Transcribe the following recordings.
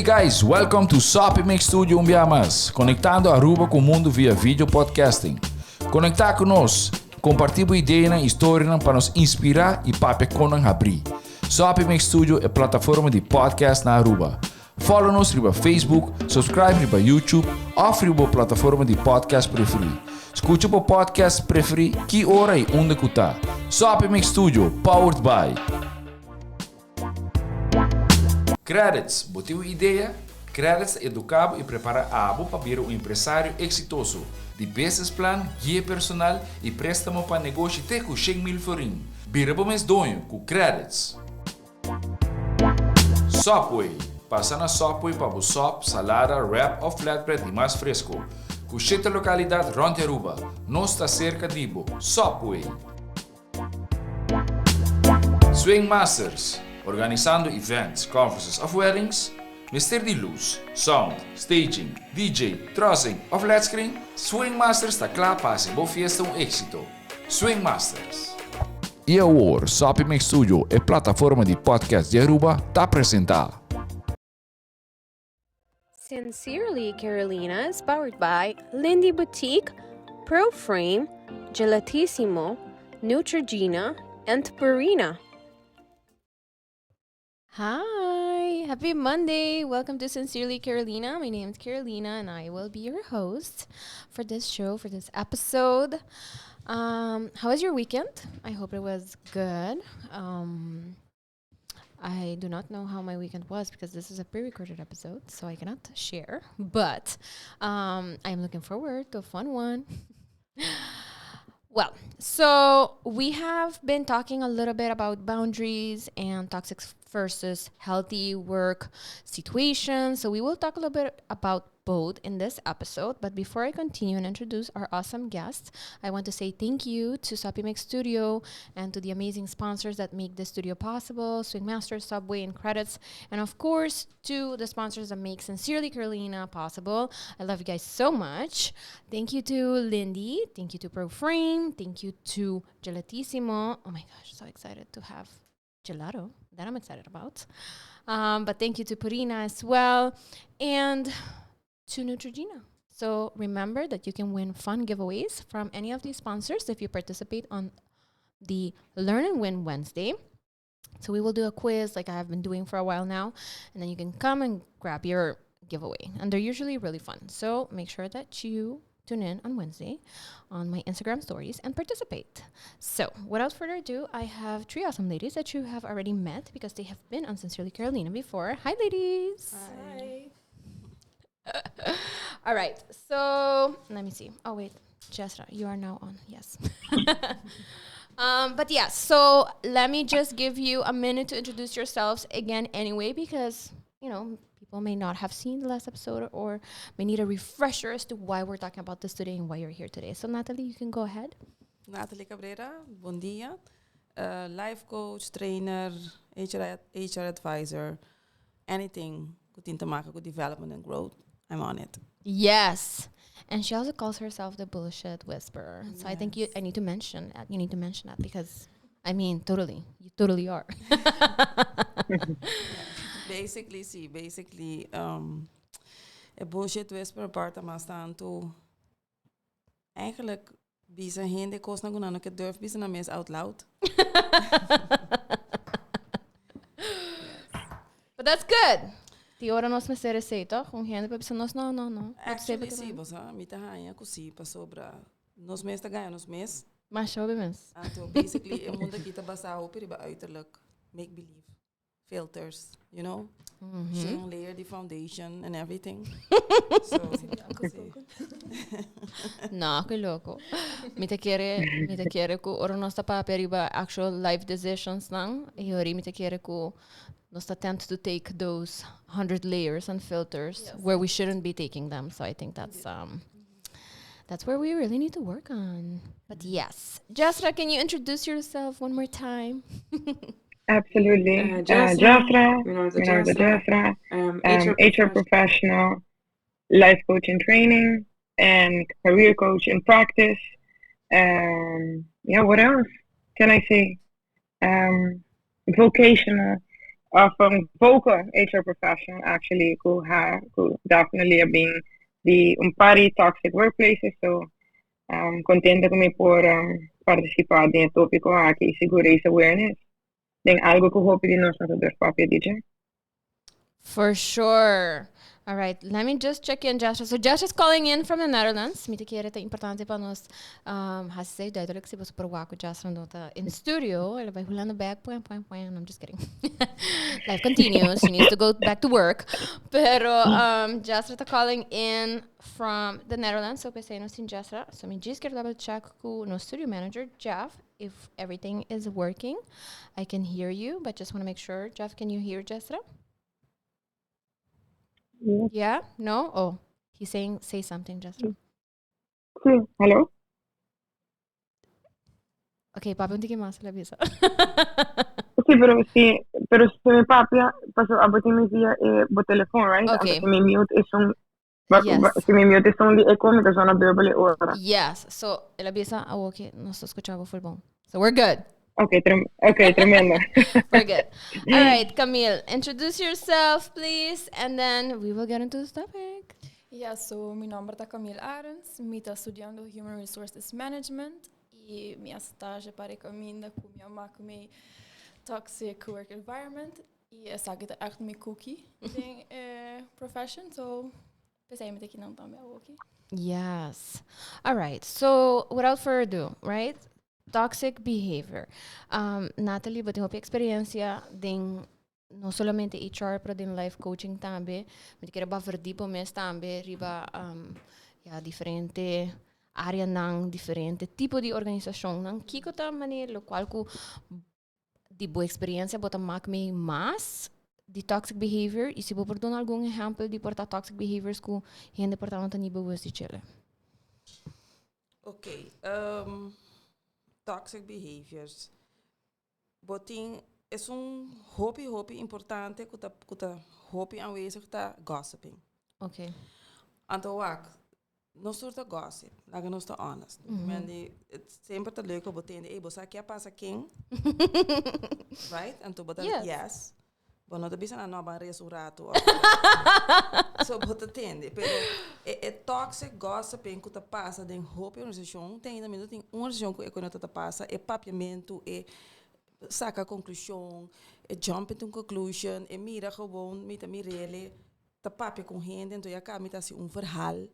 Hey guys, welcome to Soppy Mix Studio un bia mas, conectando Aruba cu mundo via video podcasting. Conecta cu nos, comparti bo ideanan y historianan pa nos inspira y papia con nan habri. Soppy Mix Studio e plataforma di podcast na Aruba. Follow nos riba Facebook, subscribe riba YouTube of riba bo plataforma di podcast preferi. Scucha bo podcast preferi ki ora y unda cu ta. Soppy Mix Studio, powered by. Credits, bo tin un idea? Credits ta educa bo y prepara abo pa bira un empresario exitoso. Di business plan, guia personal y prestamo pa negoshi te cu 100,000 florin. Bira bo mes doño cu Credits. Subway, Pasa na Subway pa bo sop, salada, wrap of flatbread di mas fresco. Cu shete localidad rond di Aruba. Nos ta cerca di bo. Subway! Swing Masters, Organisando events, conferences of weddings? Mester di luz, sound, staging, DJ, trussing of led screen? Swing Masters ta cla pa haci bo fiesta un exito. Swing Masters. Y awor, Soppy Mix Studio, e plataforma di podcast di Aruba, ta presenta. Sincerely Carolina is powered by Lindy Boutique, Pro Frame, Gelatissimo, Neutrogena, and Purina. Hi, happy Monday. Welcome to Sincerely Carolina. My name is Carolina and I will be your host for this show, for this episode. How was your weekend? I hope it was good. I do not know how my weekend was because this is a pre-recorded episode, so I cannot share. But I'm looking forward to a fun one. We have been talking a little bit about boundaries and toxic versus healthy work situations. So we will talk a little bit about both in this episode. But before I continue and introduce our awesome guests, I want to say thank you to Soppy Mix Studio and to the amazing sponsors that make this studio possible, Swing Masters, Subway, and Credits, and of course to the sponsors that make Sincerely Carolina possible. I love you guys so much. Thank you to Lindy, thank you to Pro Frame, thank you to Gelatissimo. Oh my gosh, so excited to have gelato that I'm excited about. But thank you to Purina as well, and to Neutrogena. So remember that you can win fun giveaways from any of these sponsors if you participate on the Learn and Win Wednesday. So we will do a quiz like I have been doing for a while now, and then you can come and grab your giveaway. And they're usually really fun. So make sure that you tune in on Wednesday on my Instagram stories and participate. So without further ado, I have three awesome ladies that you have already met because they have been on Sincerely Carolina before. Hi, ladies. Hi. All right. So let me see. Oh, wait. Jessra, you are now on. Yes. Let me just give you a minute to introduce yourselves again anyway, because people may not have seen the last episode or may need a refresher as to why we're talking about this today and why you're here today. So, Natalie, you can go ahead. Natalie Cabrera, bon dia. Life coach, trainer, HR, HR advisor, anything cu tin te maken with development and growth, I'm on it. Yes. And she also calls herself the bullshit whisperer. So I think you, I need to mention that. You need to mention that because, I mean, totally. You totally are. Basically, si. Basically, e bullshit whisperer part mas tanto eigenlijk bisa hende cosnan cu nan no ke durf bisa nan mes out loud. But that's good. Di ora nos mester esey, toch? Un hende pa bisa nos, no, no, no. No te Actually, sirve si, que bo sa, mi ta haña cu si, pasobra nos mes ta gaña nos mes. Mas show mes. Anto, basically, e mundo aki ta basa hopi riba uiterlijk, make believe, filters, you know? Shin layer di foundation and everything. So, si. No, que loco. Mi te quiere, mi te quiere cu ora nos ta papia riba actual life decisions nan. Y ori mi te quiere cu nos ta tend to take those 100 layers and filters where we shouldn't be taking them. So I think that's where we really need to work on. But yes. Jessra, can you introduce yourself one more time? Absolutely. Jessra, Jessra, my name is my name is Jessra. Jessra. HR HR professional, life coach in training, and career coach in practice. Yeah, what else can I say? Vocational. Of un vocal HR professional actually ku ha ku definitely a bin di un par di toxic workplaces, so contento ku mi por participa den e topico aki y sigur raise awareness den algo ku hopi di nos no ta durf papia di dje. For sure. All right, let me just check in, Jasra. So Jasra is calling in from the Netherlands. Mi ta kere ta importante pa nos hasi duidelijk si boso por wak ku Jasra no ta in studio. El a bai Hulanda bek, puen, puen, puen. I'm just kidding. Life continues. She needs to go back to work. Pero Jasra ta calling in from the Netherlands. So p'esei nos tin Jasra. So mi djis kier double check ku nos studio manager, Jeff, if everything is working. I can hear you, but just want to make sure. Jeff, can you hear Jasra? Yeah. Yeah? No? Oh, he's saying say something, Jasra. Sí, hello? Ok, papia un tiki mas, el a bisa. Sí, pero sí, pero si mi papia, paso abo tin mi via e bo telefon, right? Ok. Anto si mi mute esun, ba, Yes. ba, si mi mute esun di eco, mi ta zona dubbel e ora. Yes, so el a bisa awo ke nos ta skucha bo full bon. So we're good. Ok, trem ok, tremendo. We're good. All right, Camille, introduce yourself, please, and then we will get into this topic. Ja, so mi nomber ta Camille Arends, mi ta studiando Human Resources Management y mi a stage pa recominda cu mi a mak mi toxic work environment y esaki ta echt mi cookie den e profession, so p'esei mi ta kinan tambe awoki. Yes. All right. So, without further ado, right? Toxic behavior. Natalie, bo tin hopi experiencia den no solamente HR, pero den life coaching tambe. Mi ta kere bo a verdiep bo mes tambe riba ya diferente areanan, diferente tipo di organisacionnan. Kiko ta manera locual cu di bo experiencia bo ta mak mee mas di toxic behavior? Y si bo por duna algun ehempel di por ta toxic behaviors cu hende por ta no ta ni bewust di chele. Ok, toxic behaviors. Bo tin esun hopi hopi importante ku ta ku ta hopi aanwezig ta gossiping. Ok. Anto wak, nos tur ta gossip, laga nos ta honest. Men di semper ta leuk pa bo tende, ey bo sa ke a pasa ken? Right? Anto bo ta Yes. yes. Bo no ta bisa nan no ban resa un rato. So bo ta tende. Pero e e toxic gossiping ku ta pasa den hopi organisashon, te ainda mi no tin un organisashon ku e ku no ta ta pasa, e papiamentu, e saka konklushon, e jump into conclusion, e mira gewoon mi ta mir'ele ta papia ku hende, anto ya kaba mi ta hasi un verhaal.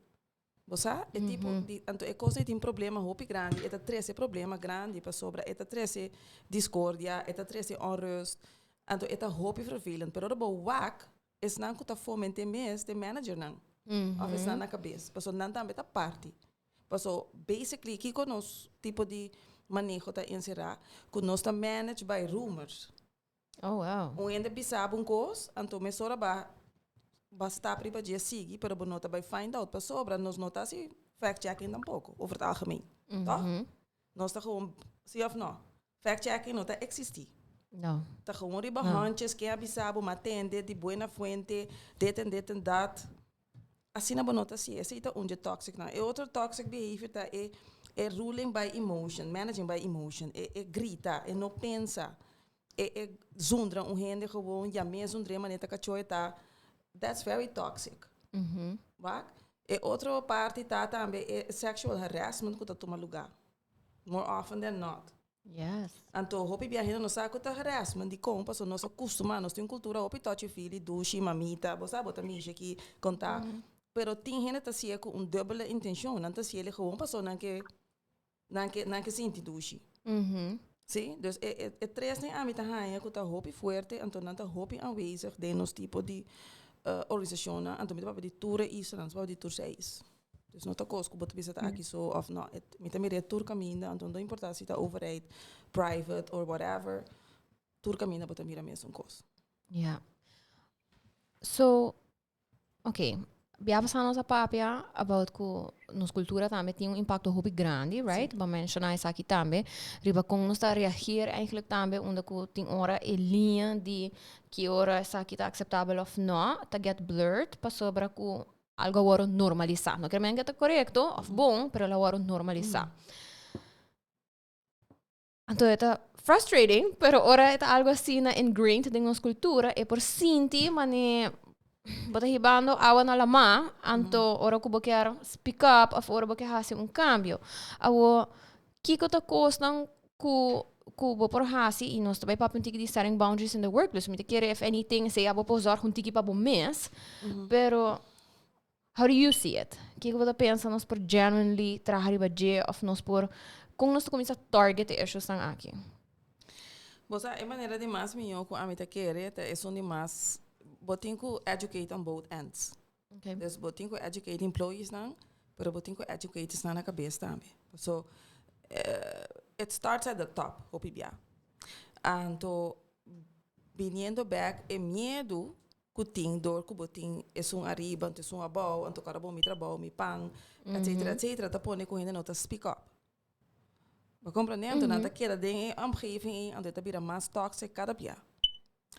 Bo sa? E tipo di, anto e kos ei tin problema hopi grandi, e ta trese problema grandi pasobra e ta trese discordia, e ta trese onrust, anto e ta hopi vervelend. Pero ora bo wak, esnan ku ta foment'é mes ta e managernan òf esnan na kabes, pasobra nan tambe ta parti. Paso basically kiko nos tipo di maneho ta enserá? Ku nos ta manage by rumors. Oh, wow. Un hende bisa bo un kos, anto mesora ba ba stap riba dje sigui, pero bo no ta bai find out pasobra nos no ta hasi fact checking tampoko, over het algemeen. Toch? Nos ta gewoon, si of no? Fact checking no ta existi. No. Ta gewoon riba hunches, ken a bisa bo, m'a tende di buena fuente, dit en dit en dat. Asina bo no ta hasi, esei ta un dje toxic nan. E otro toxic behavior ta e e ruling by emotion, managing by emotion, e e grita, e no pensa, e e zundra un hende gewoon, yam'é zundr'é manera ta kachó e ta, that's very toxic. Wak? E otro parti ta tambe e sexual harassment ku ta tuma lugá, more often than not. Yes. Anto hopi bia hende no sa ku ta harassment dikon pasobra nos a kustumá, nos tin un kultura hopi touchy feely, dushi, mamita, bo sa bo ta mishi aki kontá. Pero tin hende ta hasié ku un dubbele intenshon, nan ta hasié gewoon pasobra nan ke nan ke nan ke sinti dushi. Si, dus e e e tresnan ami ta haña ku ta hopi fuerte anto nan ta hopi aanwezig den nos tipo di organisashonnan, anto mi ta papia di tur e islanan, mi ta papia di tur seis. Dus no ta kos ku bo ta bisa ta aki so òf no. E mi ta mira e tur kaminda, anto no ta importá si ta overheid, private or whatever, tur kaminda bo ta mira mesun kos. Ja. So, oké, bia pasá nos a papia about ku nos kultura tambe tin un impakto hopi grandi, right? Bo a menshoná esaki tambe, riba kon nos ta reageer eigenlijk tambe unda ku tin ora e liña di ki ora esaki ta akseptabel òf no ta get blurred pasobra ku Algo a wòrdu normalisá. No ker men ke ta korekto òf bon, pero el a wòrdu normalisá. Anto e ta Frustrating, pero ora e ta algo asina ingrained den nos cultura, e por sinti mane bo ta hibando awa na lama, anto ora cu bo kier speak up of ora bo kier haci un cambio. Awo, kico ta cosnan cu bo por haci, y nos ta bay papia un tiki di setting boundaries in the workplace, mi ta kere if anything sea bo por zorg un tiki pa bo mes, pero how do you see it? Kico bo ta pensa nos por genuinely traha riba dje of nos por, con nos ta cuminsa target e issuesnan aki? Bo sa e manera di mas mihó ku ami ta kere ta esun di mas bo tin ku educate on both ends. Dus bo tin ku educate employeesnan, pero bo tin ku educate esnan na kabes tambe. So it starts at the top hopi bia. Anto biniendo bek e miedu ku tin dor ku bo tin esun ariba anto esun abou anto kòrda bo mi trabou mi pan etcetera etcetera ta pone ku hende no ta speak up. Bo komprende? Anto nan ta keda den e omgeving ei anto e ta bira mas toxic kada bia.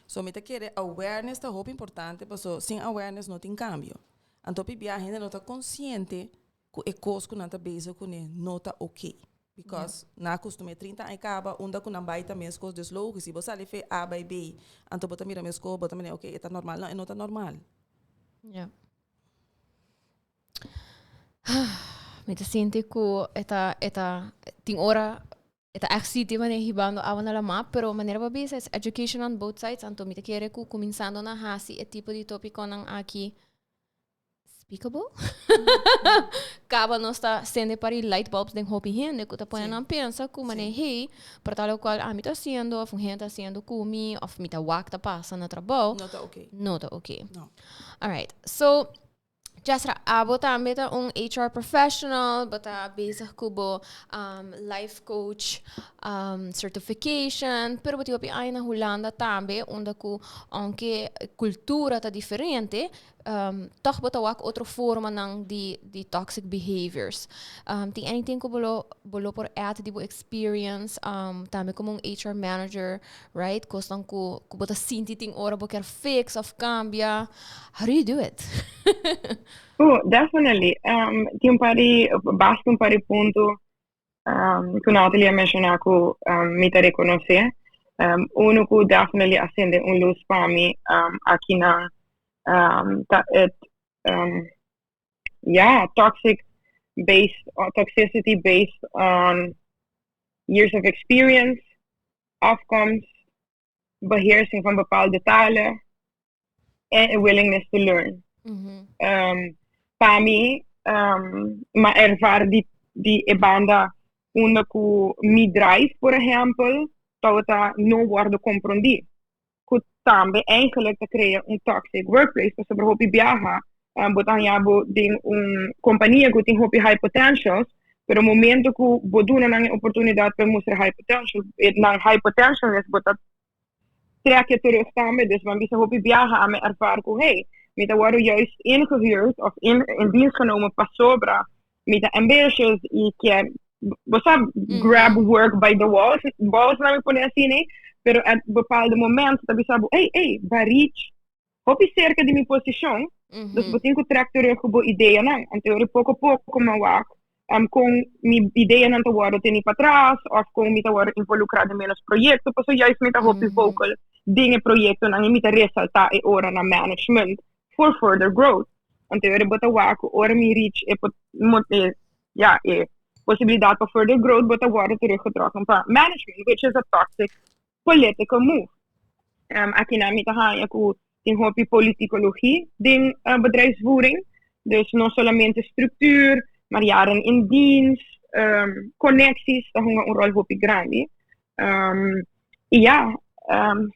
So mi ta kere awareness ta hopi importante paso sin awareness no tin kambio. Anto hopi bia hende no ta konsiente ku e kos ku nan ta bezig kuné no ta oké. Because nan a kustum'é 30 aña kaba unda ku nan bai ta meskos dus logis si bo sali fe A bai B anto bo ta mira meskos bo ta mira oké e ta normal no e no ta normal. Ja. Mi ta sinti ku e ta e ta tin ora e ta ègt siti manera hibando awa na lamá pero manera bo a bisa es education on both sides anto mi ta kere ku kuminsando na hasi e tipo di topikonan aki speakable kaba nos ta sende par di light bulbs den hopi hende ku ta pone nan pensa ku manera hey por tal o kual ami ta hasiendo òf un hende ta hasiendo ku mi òf mi ta wak ta pasa na trabou No ta oké. No ta oké. No. Alright so Jasra, abo tambe ta un HR professional, bo ta bezig ku bo life coach certification, pero bo tin hopi aña na Hulanda tambe, unda ku aunke kultura ta diferente, tòg bo ta wak otro formanan di di toxic behaviors. Tin anything ku bo lo bo lo por add di bo experience tambe komo un HR manager, right? Kosnan ku ku bo ta sinti tin ora bo kier fix òf kambia. How do you do it? Oh, definitely. Tin un par di, basta un par di punto ku Natalie a menshoná ku mi ta rekonosé. Uno ku definitely a sende un lus pa mi akinan ta et ya, toxic based, toxicity based on years of experience, afkomst, beheersing van bepaalde talen en a willingness to learn. Pa mi, m'a ervaar di di e banda unda ku mi drive, por ehèmpel, tabata no wòrdu komprondí. Ku tambe eigenlijk ta krea un toxic workplace pasobra hopi biaha bo ta haña bo den un kompania ku tin hopi high potentials, pero momento ku bo duna nan e oportunidat pa e mustra high potential, nan high potentialness bo ta trek e terug tambe. Dus bo a bisa hopi biaha a mi ervaar ku hey, mi ta wòrdu juist ingehuurd of in in dienst genomen pasobra mi ta ambitious i kier bo sa grab work by the walls, balls laat mi pone asina, pero at bepaalde momento ta bisa bo hey, hey, bo a reach hopi cerca di mi posicion, dus bo tin cu trek terug cu bo ideanan. Anto ora poco poco mi a wak con mi ideanan ta wordo teni patras of con mi ta wordo involucra den menos proyecto, pasobra juist mi ta hopi vocal den e proyectonan y mi ta resalta e ora na management for further growth. Anto ora bo ta wak cu ora mi reach e e ya e posibilidad pa further growth bo ta wordo teruggetrokken pa management, which is a toxic political move. Akinan mi ta haña ku tin hopi politicologie den bedrijfsvoering. Dus no solamente structuur, maar jaren in dienst, connecties ta hunga un rol hopi grandi. Y ja,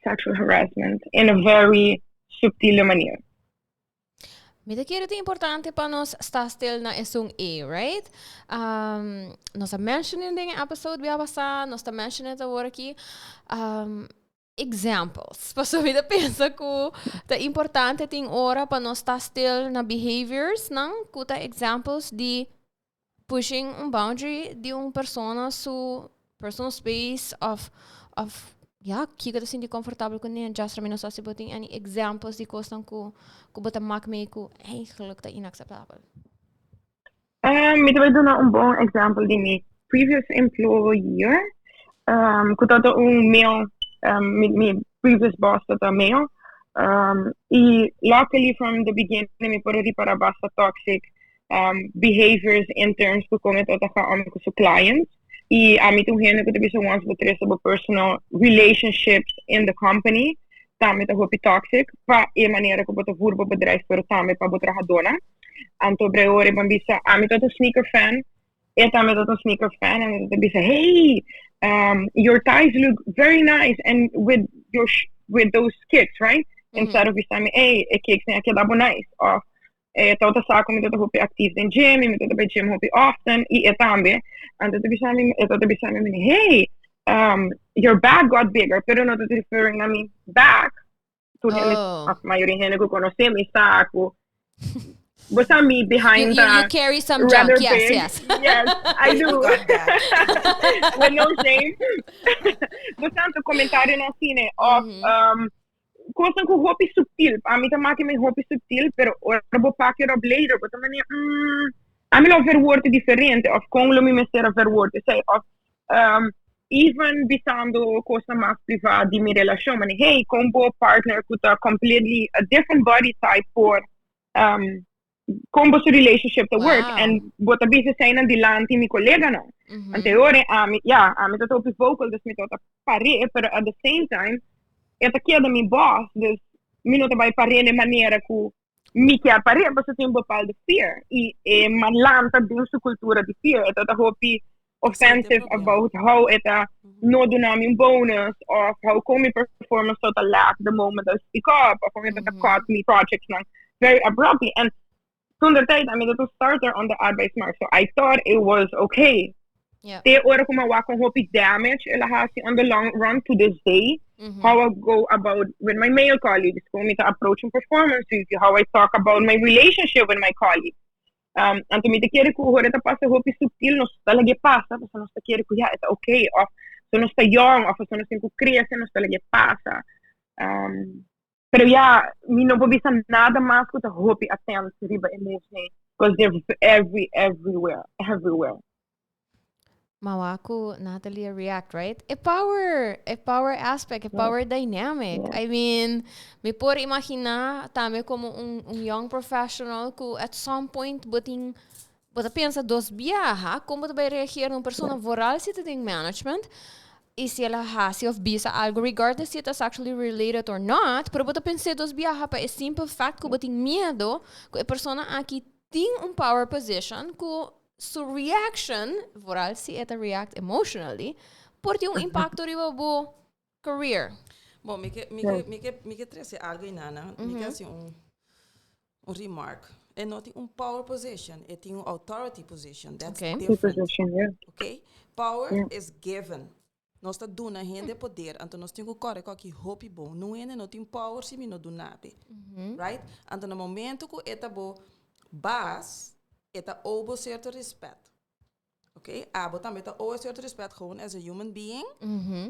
sexual harassment in a very subtiele manier. Mi ta kere ta importante pa nos sta stil na esun ei, right? Nos a mention den e episode bia pasá, nos ta mention it awor aki. Examples. Pasobra mi ta pensa ku ta importante tin ora pa nos sta stil na behaviors nan ku ta examples di pushing un boundary di un persona su personal space of of ya kiko ta sinti comfortabel kuné. Jasper mi no sa si bo tin any examples di kosnan ku ku bo ta mak mee ku eigenlijk ta inakseptabel. Mi ta bai duna un bon example di mi previous employer. Ku tabata un male, mi previous boss tabata male. I luckily from the beginning mi por a ripara basta toxic behaviors in terms ku kon e tabata ga om ku su clients. I ami ta un hende ku ta bisa once bo trese bo personal relationships in the company tambe ta hopi toxic pa e manera ku bo ta voer bo bedrijf pero tambe pa bo trahadónan. Anto bre ora e ban bisa ami tabata sneaker fan. E tambe ta un sneaker fan en ta bisa, hey, your ties look very nice and with your with those kicks, right? Instead of bisa mi, hey, e kicks ni a keda bo nice. Of e tabata sa ku mi tabata hopi actief den gym y mi tabata bai gym hopi often y e tambe. Anto ta bisa mi, e tabata bisa mi, hey, your back got bigger, pero no ta referring na mi back. Tur hende, of mayoria hende ku konosé mi sa ku bo sa mi behind You, you, you carry some junk, rather yes, big. yes. Yes, I do. Got that. With no shame. Bo sa anto komentarionan asina of kosnan ku hopi subtil. Ami ta maki mi hopi subtil, pero ora bo pak it up later, bo ta manera, ami lo verwoord diferente of kon lo mi mester a verwoord esei of even bisando kosnan mas privá di mi relashon, manera, hey, kon bo partner ku ta completely a different body type por kon boso relationship ta work and bo ta bisa eseinan dilanti mi koleganan. Anto e ora ami, ya, ami ta hopi vocal, dus mi tabata par'é, pero at the same time e ta keda mi boss, dus mi no ta bai par'é den manera ku mi kier par'é, pasobra tin un bepaalde fear i e man lanta den su kultura di fear, e ta hopi offensive about how e ta no duna mi un bonus of how kon mi performance ta lack the moment I speak up of kon e ta cut mi projects nan very abruptly and toen der tijd ami ta starter on the arbeidsmarkt, so I thought it was okay. Te ora ku mi a wak kon hopi damage el a hasi on the long run to this day, how I go about with my male colleagues, kon mi ta approach un performance review, how I talk about my relationship with my colleagues. Anto mi ta kere ku ora ta pasa hopi subtil nos ta lag'é pasa pasobra nos ta kere ku ya e ta okay of so nos ta yong of so nos tin ku krese nos ta lag'é pasa. Pero ya mi no por bisa nada mas ku ta hopi attent riba e moves nei because they're every everywhere everywhere. Mawa ku Natalie a react, right? E power, e power aspect, e power dynamic. I mean, mi por imagina tambe como un young professional ku at some point bo tin, bo ta pensa dos biaha kon bo ta bai reageer na un persona, vooral si ta den management, y si el a hasi of bisa algo, regardless si it is actually related or not, pero bo ta pens'é dos biaha pa e simple fact ku bo tin miedo ku e persona aki tin un power position ku su reaction, vooral si e ta react emotionally, por tin un impacto riba bo career. Bon, mi ke, mi ke, mi ke, mi ke trese algo inana. Mi ke hasi un remark. E no tin un power position, e tin un authority position. That's different. Position, yeah. Okay? Power is given. Nos ta duna hende poder, anto nos tin ku kòrè ku aki hopi bon. Nun hende no tin power si mi no duna be. Right? Anto na momento ku e ta bo baas, e ta owe bo sierto respet. Ok? Abo tambe ta owe sierto respet gewoon as a human being.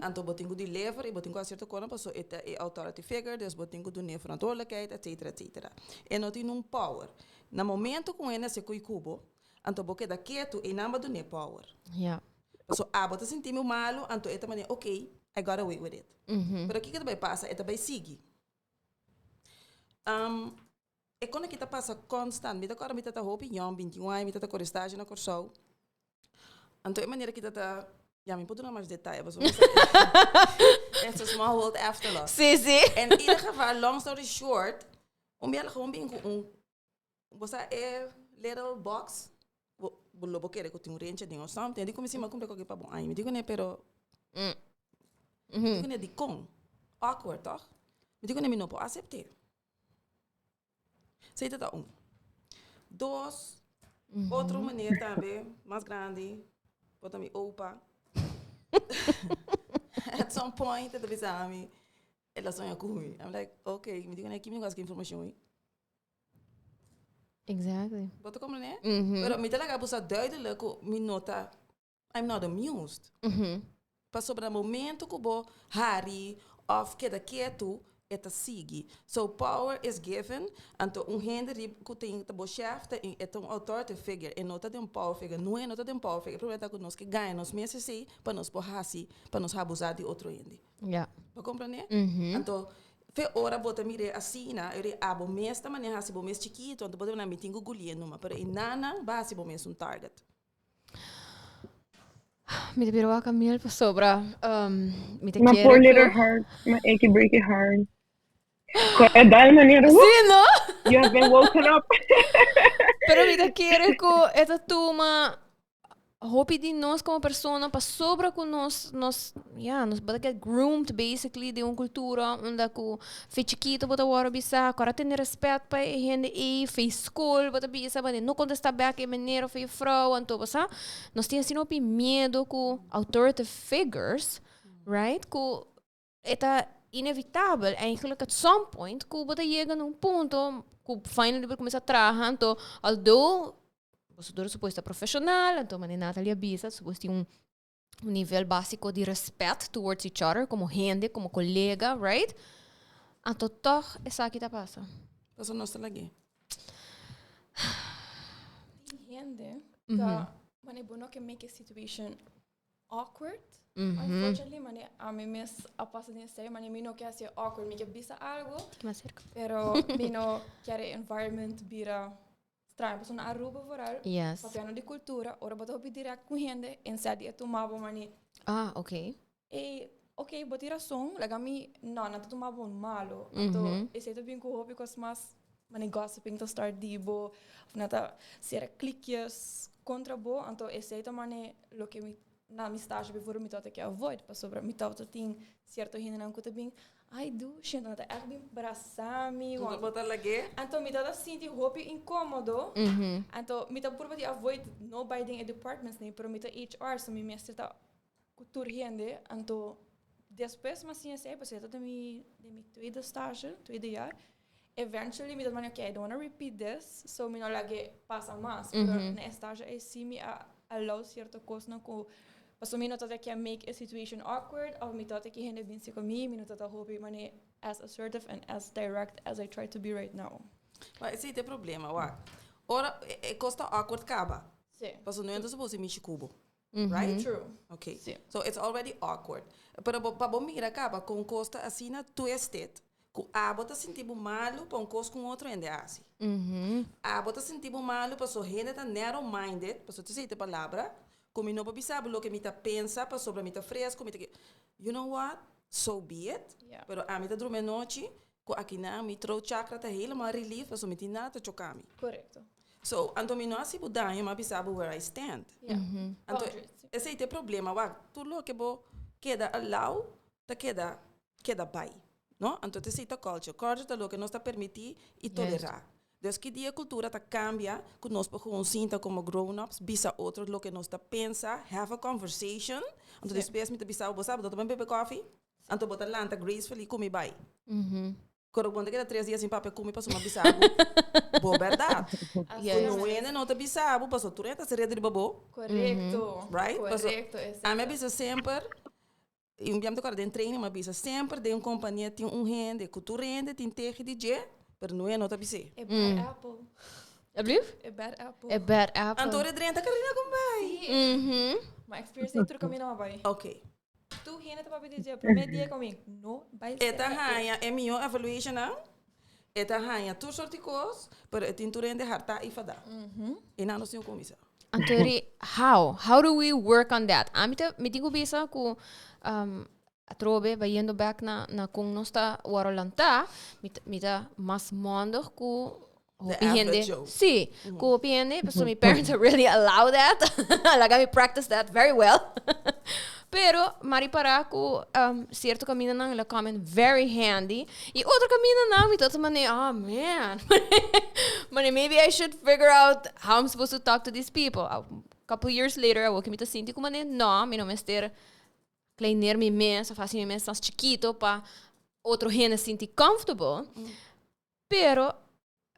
Anto bo tin ku deliver i bo tin ku hasi sierto kosnan pasobra e ta e authority figure, dus bo tin ku dun'é verantwoordelijkheid, etcetera, etcetera. E no tin nun power. Na momento ku un hende hasi koi ku bo, anto bo keda ketu, einan bo a dun'é power. Paso abo ta sinti mi malu, anto e ta manera, ok, I got away with it. Pero kiko ta bai pasa? E ta bai sigui. E kon aki ta pasa constant. Mi ta kòrda mi tata hopi yòn, 21 aña, mi tata kore stage na Kòrsou. Anto e manera ki tata, ya mi por duna mas detaye pasobra mi sa it's a small world after all. Sí, sí. En ieder geval, long story short, un biaha gewoon bin ku un Bo sa e little box, bo, bo lo bo kere ku tin un rencha den of something. Di kuminsá mi a kumpra koke pa bo aña. Mi di kuné pero, mi di kuné dikon? Awkward, tòg? Mi di kuné mi no por asept'é. Esei ta ta un. Dos, otro meneer tambe, mas grandi, por ta mi opa. At some point e ta bisa mi, el a soña ku mi. I'm like, okay. Mi di kuné, ki mi gosi ki informashon ei? Exactly. Bo ta comprende? Pero mi ta laga bo sa duidelijk ku mi no ta, I'm not amused. Pasobra na momento ku bo hari òf keda ketu, E ta sigui. So power is given, anto un hende rib ku tin ta bo chef ta e ta un authority figure, e no ta den un power figure, no e no ta den un power figure. E problema ta ku nos ke gaña nos mes esei pa nos por hasi, pa nos habusá di otro hende. Bo komprendé? Anto fe ora bo ta mir'é asina, e ora abo mes ta manera hasi bo mes chikitu, anto bo ta mira mi tin ku gulié numa, pero e nannan bo a hasi bo mes un target. Mi ta bira wak Camille pasobra mi ta My kere poor little ku heart, my achy breaky heart. Ku e dal manera, Sí, no? You have been woken up. Pero mi ta kere ku e ta tuma hopi di nos komo persona pasobra ku nos nos ya nos bo ta get groomed basically den un kultura unda ku Fe chikito bo ta wòrdu bisa, kòrda tene rèspèt pa e hende ei, fe skol bo ta bisa, bo no kontestá bèk e meneer òf e jufrou, anto bo sa, nos tin asina hopi miedu ku authority figures, right, ku e ta inevitabel eigenlijk at some point ku bo ta yega na un punto ku finally bo ta kuminsá traha, anto although bo ta supuesto ta profeshonal, anto manera Natalie a bisa, supues tin un un nivel básico di respet towards each other como hende, como colega, right? Anto toch esaki ta pasa. Paso nos ta lag'é. Hende ta mane bo no ke make a situation awkward. Unfortunately, mane ami mes a pasa den esei, mane mi no ke hasié awkward, mi ke bisa algo, Tiki mas cerca. pero mi no kier e environment bira Straño, pasobra na Aruba vooral, papiando di cultura, ora bo ta hopi direct cu hende, instead di e tuma bo mani. Ah, ok. Ey, ok, bo tin razon, laga mi, no, nan ta tuma bo malo. Anto, esey ta bin cu hopi cos mas, mani gossiping ta start di bo, of nan ta cera klikjes contra bo, anto esey ta mani loke mi, na mi stage bijvoorbeeld mi tabata ke avoid, pasobra mi tabata tin cierto hendenan cu ta bin, Ai dushi, anto nan ta ègt bin brasa mi. Anto bo ta lag'é? Anto mi tabata sinti hopi inkomodo. Anto mi ta purba di avoid no bai den e departments nei, pero mi ta HR, so mi mester ta ku tur hende. Anto despues mi a siña esei, pasobra e ta den mi den mi tweede stage, tweede jaar. Eventually mi ta manda, okay, I don't wanna repeat this, so mi no lag'é pasa mas. Pero na e stage ei sí mi a allow cierto kosnan ku Pasobra mi no tabata kier make e situation awkward of mi tabata kier hende binse ku mi, mi no tabata hopi manera as assertive and as direct as I try to be right now. Wak, esei ta e problema, wak. Ora e kos ta awkward kaba. Sí. Pasobra no ta supos di mishi ku bo. Right? True. Ok. Sí. So it's already awkward. Pero bo pa bo mira kaba kon kos ta asina twisted ku abo ta sinti bo malu pa un kos ku un otro hende a hasi. Abo ta sinti bo malu pasobra hende ta narrow minded, pasobra ta esei ta e palabra, Ku mi no por bisa bo loke mi ta pensa pasobra mi ta fresco, mi ta ke. You know what? So be it. Yeah. Pero ami ta drumi anochi ku akinan mi throat chakra ta helemaal relief pasobra mi tin nada ta choka mi. Korekto. So, anto mi no hasi bo daño, mi a bisa bo where I stand. Yeah. Anto Boundaries. esei ta e problema. Wak, tur loke bo keda allow ta keda keda bai. No? Anto ta esei ta culture. Culture ta loke nos ta permití i tolerá. Dus ki dia cultura ta cambia cu nos por gewoon sinta como grown ups, bisa otro loke nos ta pensa, have a conversation, anto despues mi ta bisa bo, bo sa bo ta tuma un bebe coffee? Anto bo ta lanta gracefully cu mi bay. Koro bo no ta keda tres dia sin papia cu mi pasobra mi a bisa bo bo berdad. Cu no hende no ta bisa bo pasobra tur hende ta haci reda riba bo. Correcto. Right? Correcto. Pasobra ami a bisa semper. I un biaha mi ta kòrda den training mi a bisa semper den un kompania tin un hende ku tur hende tin tegi di dje pero no e no ta bis'é. E bad apple. Alblief? E bad apple. E bad apple. Anto ora drenta Carina kon bai. Sí. Ma experience ei tur kaminda mi a bai. Ok. Tur hende ta papia di dje promé dia ku mi no bai E ta serka haña e mihó evaluationnan, e ta haña tur sort di kos, pero e tin tur hende hartá i fadá. I nan no sin kuminsá. Anto ri, how? How do we work on that? Ami ta, mi tin ku bisa ku um, atrobe, bayendo back na, na kon nos ta wòrdu lantá, mi ta, mi ta mas mondig ku The hopi hende. average Joe. Sí, ku hopi hende, pasobra mi parents really allow that. Laga mi practice that very well. Pero, m'a ripará ku um, sierto kamindanan el a come in very handy. I otro kamindanan mi ta ta manera, oh man, manera maybe I should figure out how I'm supposed to talk to these people. A couple years later, awor ke mi ta sinti ku manera, no, mi no mester kleineer mi mes of hasi mi mes mas chikito pa otro hende sinti comfortable. Pero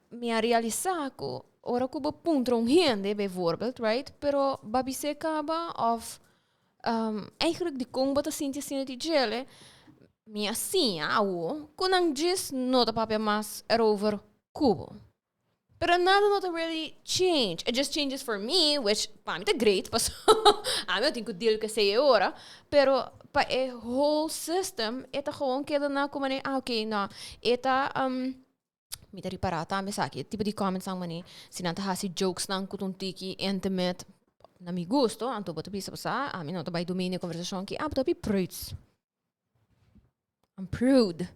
mi a realisá ku ora ku bo puntra un hende, bijvoorbeeld, right, pero bo a bis'é kaba òf eigenlijk dikon bo ta sinti asina di djele. Mi a siña awo ku nan djis no ta papia mas erover ku bo. Pero nada no ta really change. It just changes for me, which pa mi ta great, paso ami no tin ku deal ku esei e ora. Pero pa e whole system e ta gewoon keda na ku manera, ah ok, no, e ta mi ta ripará tambe esaki, e tipo di comments nan manera si nan ta hasi jokes nan ku ta un tiki intimate na mi gusto, anto bo ta bisa bo sa, ami no ta bai domina e konversashon aki, ah bo ta hopi preuts. I'm prude.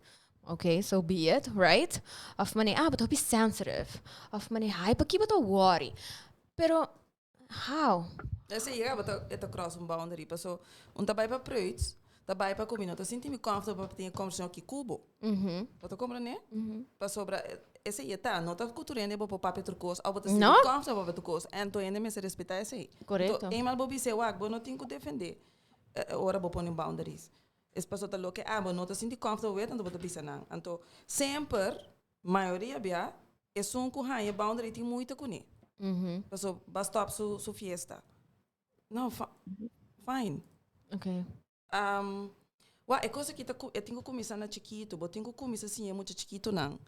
Okay, so be it, right? Of mane, ah, bo ta hopi sensitive. Of mane, ay, paki bo ta worry? Pero, how? Esei yega bo ta e ta cross un boundary paso un ta bai pa preuts ta bai pa ku mi no ta sinti mi comfortable pa tin e conversacion aki ku bo. Bo ta comprende? Pasobra esei e ta no ta ku tur hende bo por papia tur cos of bo ta sinti comfortable pa papia tur cos en tur hende mester respeta esei. Correcto. Enton eenmaal bo bis'e wak bo no tin ku defende ora bo pone boundaries. Es paso ta loke abo no ta sinti comfortable with, anto bo ta bisa nan. Anto semper, mayoria bia, esun ku haña boundary tin moeite kuné. Paso ba stop su su fiesta. No, fine. Okay. Wak, e kos aki ta e tin ku kuminsá na chikitu. Bo tin ku kuminsá siña e mucha chikitunan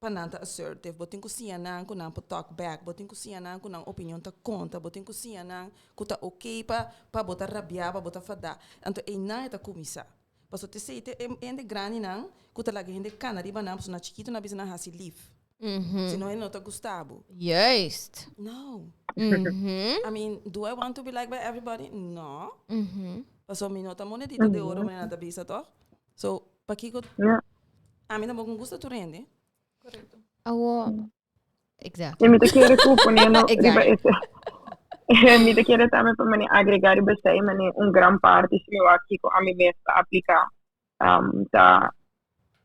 pa nan ta assertive. Bo tin ku siña nan ku nan por talk back. Bo tin ku siña nan ku nan opinion ta konta. Bo tin ku siña nan Ku ta oké pa pa bo ta rabiá, pa bo ta fadá. Anto einan e ta kuminsá. Pasobra te esei te e hende grandinan ku ta laga hende kana riba nan pasobra na chikitu nan a bisa nan hasi lif. Si no hende no ta gusta bo. Juist. No. I mean, do I want to be liked by everybody? No. Pasobra mi no ta monedita de oro manera nan ta bisa tòg? So, pakiko ami tampoco gusta tur hende. Correcto. Awo, Exactly. E mi ta kere ku poniendo riba ese. Mi ta kere tambe pa mane agrega riba esei mane un gran parti si mi wak kiko ami mes ta aplika ta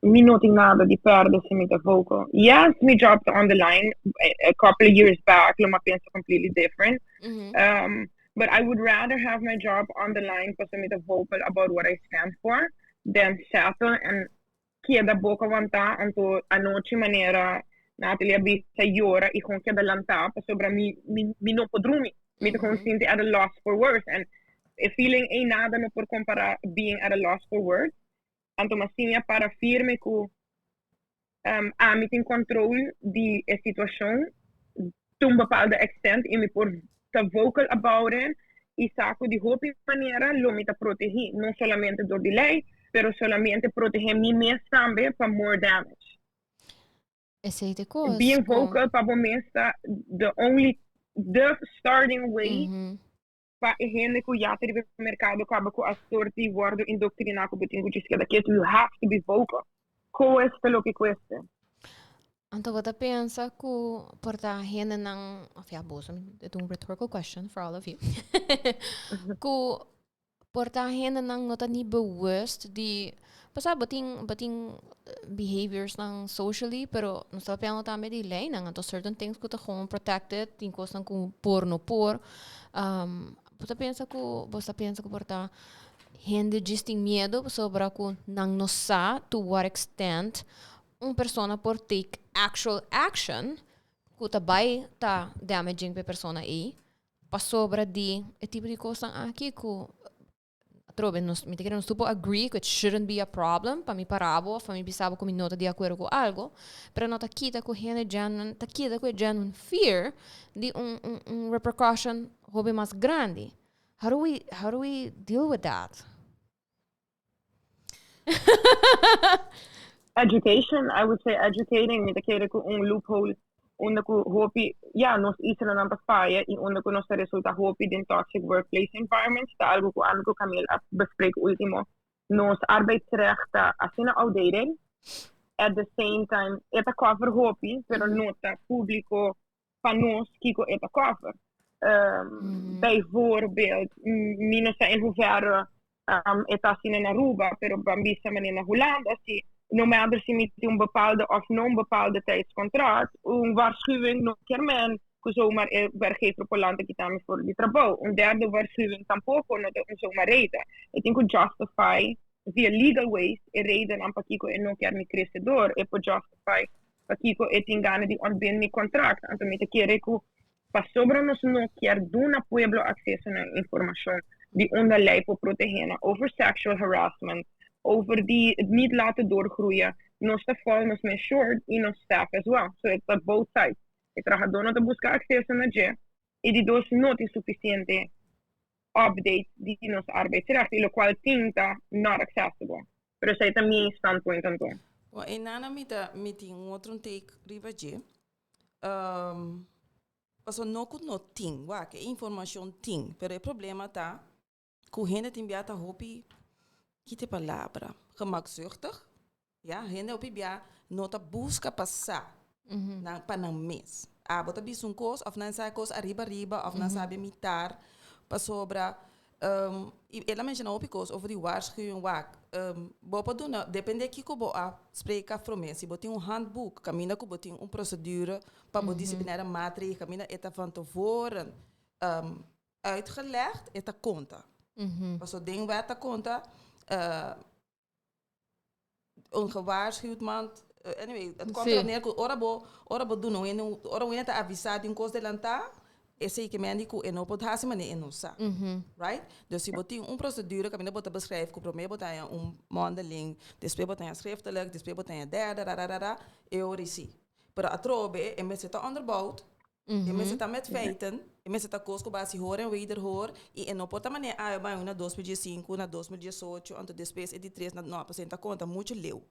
mi no tin nada di perde si mi ta vocal. Yes, mi job ta on the line. A couple of years back lo mi a pensa completely different. But I would rather have my job on the line pasobra mi ta vocal about what I stand for than settle and keda boka wantá, anto anochi manera Natalie a bisa yora i kon keda lantá pasobra mi mi mi no por drumi. Mi ta kon sinti at a loss for words and e feeling ei nada no por kompará being at a loss for words. Anto mi a siña para firme ku ami tin control di e situashon te un bepaalde extent i mi por ta vocal about it i sa ku di hopi manera lo mi ta protehí, no solamente dor di lei, pero solamente protehé mi mes tambe pa more damage. Esei ta e kos Being ku. vocal pa bo mes ta the only, the starting way pa e hende ku ya ta riba e merkado kaba ku a sort di wòrdu indoktriná ku bo tin ku djis keda ketu, you have to be vocal, kueste loke kueste. Anto bo ta pensa ku por ta hendenan, of ya boso, mi ta un rhetorical question for all of you, ku por ta hendenan no ta ni bewust di, pasá bo tin bo tin behaviors nan socially, pero nos ta papiando tambe di leynan, anto certain things ku ta gewoon protected, tin kosnan ku por no por. Bo ta pensa ku bo ta pensa ku por ta hende djis tin miedo pasobra ku nan no sa to what extent un persona por take actual action ku ta bai ta damaging pa e persona ei pasobra di e tipo di kosnan aki ku atrobe nos mi ta kere nos tur por agree ku it shouldn't be a problem pa mi para bo of pa mi bisa bo ku mi no ta di akuerdo ku algo pero no ta kita ku hende genuine ta kita ku e genuine fear di un un un repercussion hopi mas grandi how do we how do we deal with that? Education, I would say educating, mi ta kere ku un loophole unda ku hopi, ya, nos islanan ta faya i unda ku nos ta resulta hopi den toxic workplace environments ta algu ku ami ku Camille a besprek ultimo. Nos arbeidsrecht ta asina outdated, at the same time e ta cover hopi, pero no ta publico pa nos kiko e ta cover. Bijvoorbeeld, mi no sa in hoeverre e ta asina na Aruba, pero ban bisa manera na Hulanda, si no matter si mi tin un bepaalde of no un bepaalde tijdscontract, un waarschuwing no kier men ku zomaar e werkgever por lanta kita mi for di trabou. Un derde waarschuwing tampoco no ta un zomaar reden. E tin ku justify via legal ways e redennan pakiko e no kier mi crece door. E por justify Pakiko e tin gana di ontbind mi kontrakt? Anto mi ta kere ku pasobra nos no kier duna pueblo akseso na informashon di unda lei por protehé nan over sexual harassment. Over di het niet laten doorgroeien. Nos ta fall nos mes short y nos staff as well. So it's both sides. E trahador no ta busca acceso na dje y di dos no tin suficiente update di nos arbeidsrecht y locual tin ta not accessible. Pero esey ta mi standpoint anto. Bon, einan mi ta mi tin un otro take riba dje. Pasobra no ku no tin, wak, e informashon tin, pero e problema ta ku hende tin bia ta hopi, ki ta e palabra, gemakzuchtig, ya, hende hopi bia no ta buska pa sa nan pa nan mes. Abo ta bisa un kos òf nan sa e kos ariba ariba òf nan sabi mitar pasobra i el a menshona hopi kos over di waarschuwing wak bo por duna depende kiko bo a spreek af prome si bo tin un handboek kaminda ku bo tin un procedure pa bo disciplinaire maatregel kaminda e ta van tevoren uitgelegd e ta konta. Pasobra den wet ta konta un gewaarschuwd man, anyway, het komt erop neer ku ora bo, ora bo duna un hende, ora un hende ta avisá di un kos delantá, esei ke men di ku e no por hasi manera e no sa. Right? Dus si bo tin un procedure kaminda bo ta beschrijf ku promé bo ta haña un mondeling, despues bo ta haña schriftelijk, despues bo ta haña derde, rararara, e ora ei si. Pero atrobe e mester ta onderbouwd, e mester ta met feiten, e mester ta kos ku bo hasi hoor en wederhoor i e no por ta manera awe bai un na 2015, na 2018, anto despues e di tres na, no, pasobra e ta konta muchu leu.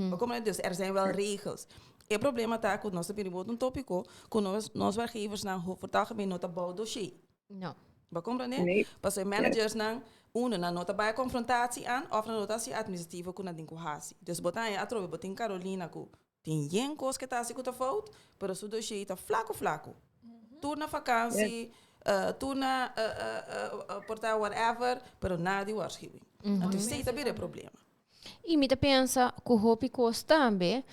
Bo komprende? Dus er zijn wel regels. E problema ta ku nos ta bini bota un topiko ku nos nos werkgeversnan over het algemeen no ta bou dossier. No. Bo komprende? Pasobra e managersnan, uno, nan no ta bai konfrontatie aan òf nan no ta hasi administrativo ku nan tin ku hasi. Dus bo ta haña atrobe bo tin Carolina ku Tin yen kos ke ta hasi ku ta fout, pero su dossier ta flaku flaku. Tur na vakansi, tur na por ta whatever, pero nada di waarschuwing. Anto esei ta bira e problema. I mi ta pensa ku hopi kos tambe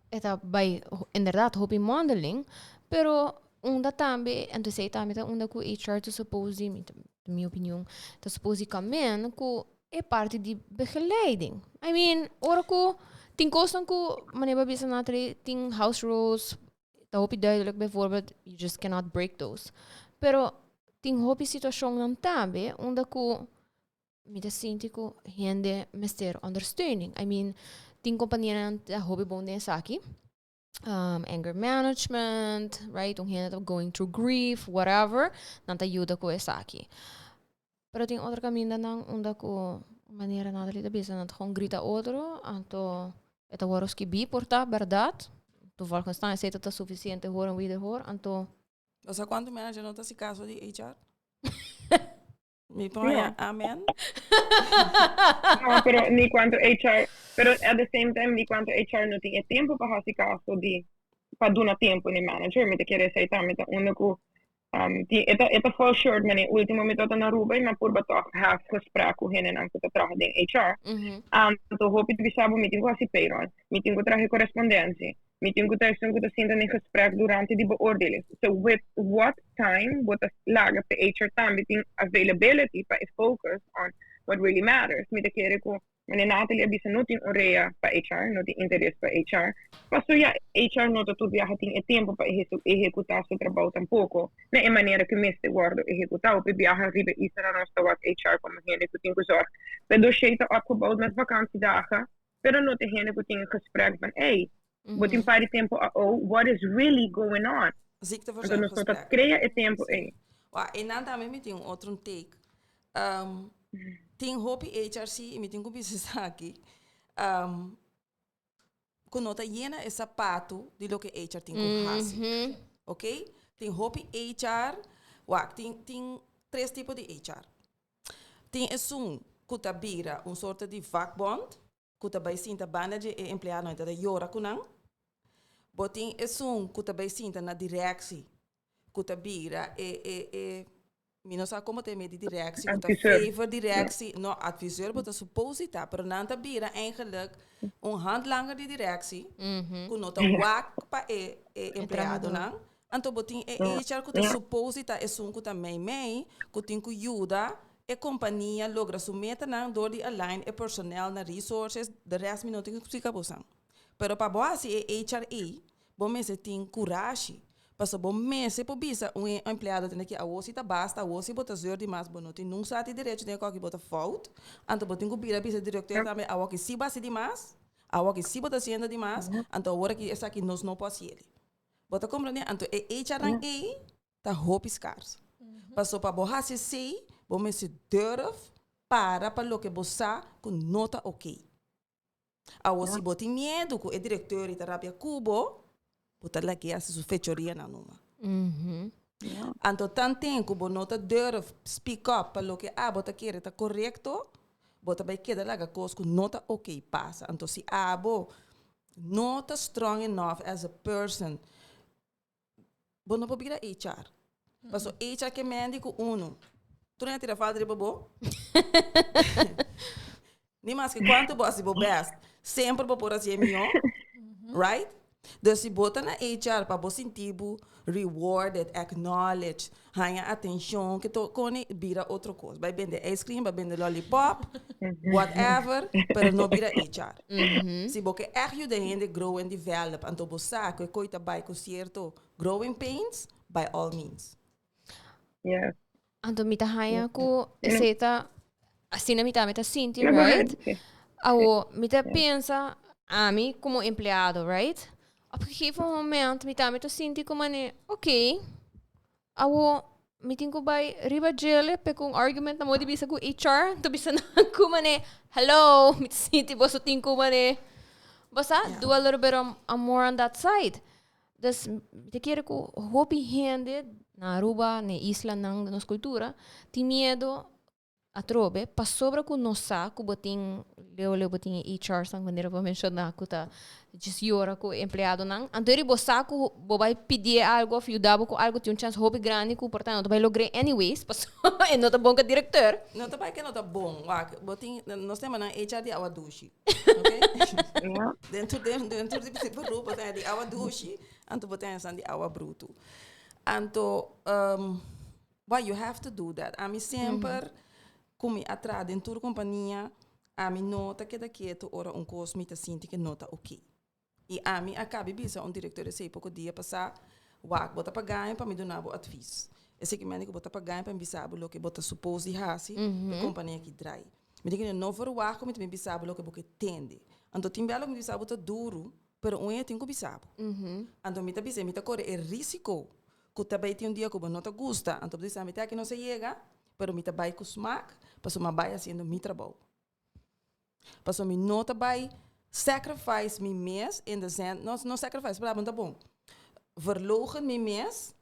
e ta bai inderdaad hopi mondeling, pero unda tambe, anto esei tambe ta unda ku HR ta suppose di, mi opinion, ta suppose di come in ku e parti di begeleiding. I mean, ora ku tin kosnan ku manera bo a bisa Nathalie, tin house rules, ta hopi duidelijk bijvoorbeeld, you just cannot break those. Pero tin hopi situashonnan tambe unda ku mi ta sinti ku hende mester ondersteuning. I mean, tin kompanianan ta hopi bon den esaki. Anger management, right? Un hende ta going through grief, whatever, nan ta yuda ku esaki. Pero tin otro kamindanan unda ku manera Natalie ta bisa, nan ta gewoon grita otro, anto e ta wòrdu skibí por ta bèrdat. Anto volgens nan esei ta ta sufisiente hoor en wederhoor, anto. Bo sa kuantu manager no ta hasi kaso di HR? Mi por haña amen. No, pero ni cuanto HR, pero at the same time ni cuanto HR no tin e tempo pa hasi caso di pa duna tempo ni manager. Mi ta kere esei tambe ta uno ku um, tin e ta e ta fall short mane ultimo mi tabata na Aruba i mi a purba tòg half gesprek ku hendenan ku ta traha den HR. Anto hopi ta bisa bo mi tin ku hasi payroll, mi tin ku traha e korespondensia, Mi tin ku ta esun ku ta sinta den gesprek durante di beoordeling. So with what time bo ta laga pa HR tambe tin availability pa e focus on what really matters. Mi ta kere ku Meneer Nathalie a bisa no tin orea pa HR, no tin interes pa HR. Paso ya HR no ta tur biaha tin e tempo pa ehekutá su trabou tampoko na e manera ku mester wòrdu ehekutá. Hopi biaha riba isla nos ta wak HR komo hende ku tin ku zòrg pa e dossier ta opgebouwd met vakantiedagen. Pero no ta hende ku tin e gesprek van ey, bo tin par di tempo a o, what is really going on? Anto nos no ta krea e tempo ey. Wa, einan tambe mi tin un otro take. Tin hopi HRC i mi tin ku bisa esaki, ku no ta yena e sapatu di loke HR tin ku hasi. Ok? Tin hopi HR, wak, tin tin tres tipo di HR. Tin esun ku ta bira un sorto di vakbond, ku ta bai sinta banda dje e empleadonan i ta yora ku nan. Bo tin esun ku ta bai sinta na direksi, ku ta bira e e e mi no sa komo ta e mei di direksi, ku ta favor direksi, no adviseur bo ta supose ta, pero nan ta bira eigenlijk un handlanger di direksi, ku no ta wak pa e e empleadonan. Anto bo tin e HR ku ta supose ta esun ku ta mei mei, ku tin ku yuda e kompania logra su metanan dor di align e personel na resources, de rest mi no tin ku splika bosan. Pero pa bo hasi e HR ei, bo mester tin kurashi. Paso bo mester por bisa un empleado tende ki awor si ta basta, awor si bo ta zeur di mas, bo no tin nun sa di derecho den koki bo ta fout, anto bo tin ku bira bisa directeur tambe awor ki si bo hasi di mas, awor ki si bo ta hasiendo di mas, anto awor aki esaki nos no por hasiel. Bo ta komprende? Anto e HR-nan ei ta hopi skars. Paso pa bo hasi esei, bo mester durf para pa loke bo sa ku no ta oké. Awor si bo tin miedu ku e direkteur ta rabia ku bo, bo ta lag'é hasi su fechorianan numa. Anto tanten ku bo no ta durf speak up pa loke abo ta kere ta korekto, bo ta bai keda laga kos ku no ta oké pasa. Anto si abo no ta strong enough as a person, bo no por bira HR. Paso HR ke mendi ku unu. Tur hende tira falta riba bo. Ni maske kuantu bo hasi bo best, semper bo por hasi e mihó. Right? Dus si bo ta na HR pa bo sinti bo rewarded, acknowledged, haña atenshon, ke to koni bira otro kos. Bai bende ice cream, bai bende lollipop, whatever, pero no bira HR. Si bo ke ègt yuda hende grow and develop, anto bo sa ku e koi ta bai ku sierto growing pains, by all means. Yes. Anto mi ta haña ku esei ta asina mi tambe ta sinti, No, go right? ahead. Sí. Awo, mi ta pensa ami komo empleado, right? Op gegeven moment mi tambe ta sinti ku manera, oké, Awo, mi tin ku bai riba djele pe ku un argument na modo di bisa ku HR, ta bisa nan ku mane, hello, mi ta sinti boso tin ku mane, bo sa, do a little bit of more on that side. Dus, mi ta kere ku hopi hende na Aruba, na e islanan di nos kultura, tin miedo Atrobe, pasobra ku nos sa ku bo tin, leu leu bo tin e HR's-nan manera bo a menshoná ku ta djis yora ku e empleadonan. Anto eri bo sa ku bo bai pidié algu òf yuda bo ku algu tin un chèns hopi grandi ku por ta no ta bai logr'é anyways pasobra e no ta bon ku e direkteur. No ta bai ke no ta bon. Wak, bo tin, nos ta yama nan HR di awa dushi. Oké? Den tur den den tur di beroep bo ta di awa dushi, anto bo ta esnan di awa brutu. Anto Well, you have to do that. Ami semper ku mi a traha den tur kompania, ami no ta keda ketu ora un kos mi ta sinti ke no ta oké. I ami a kabi bisa un direktor esei poko dia pasá, Wak, bo ta paga mi pa mi duna bo advis. Esei ki mende ku bo ta paga mi pa mi bisa bo loke bo ta supos di hasi pa e kompania aki drai. Mi di ku no verwagt ku mi ta bin bisa bo loke bo ke tende. Anto tin bia loke mi ta bisa bo ta duru, pero un e tin ku bisa bo. Anto mi ta bisa, mi ta kore e risiko Ku ta bai tin un dia ku bo no ta gusta, anto bo ta bisa mi te aki no sa yega, pero mi ta bai ku smak, pasobra mi a bai hasiendo mi trabou. Pasobra mi no ta bai sacrifice mi mes in the sense, no, no sacrifice, palabra no ta bon, verloochen mi mes,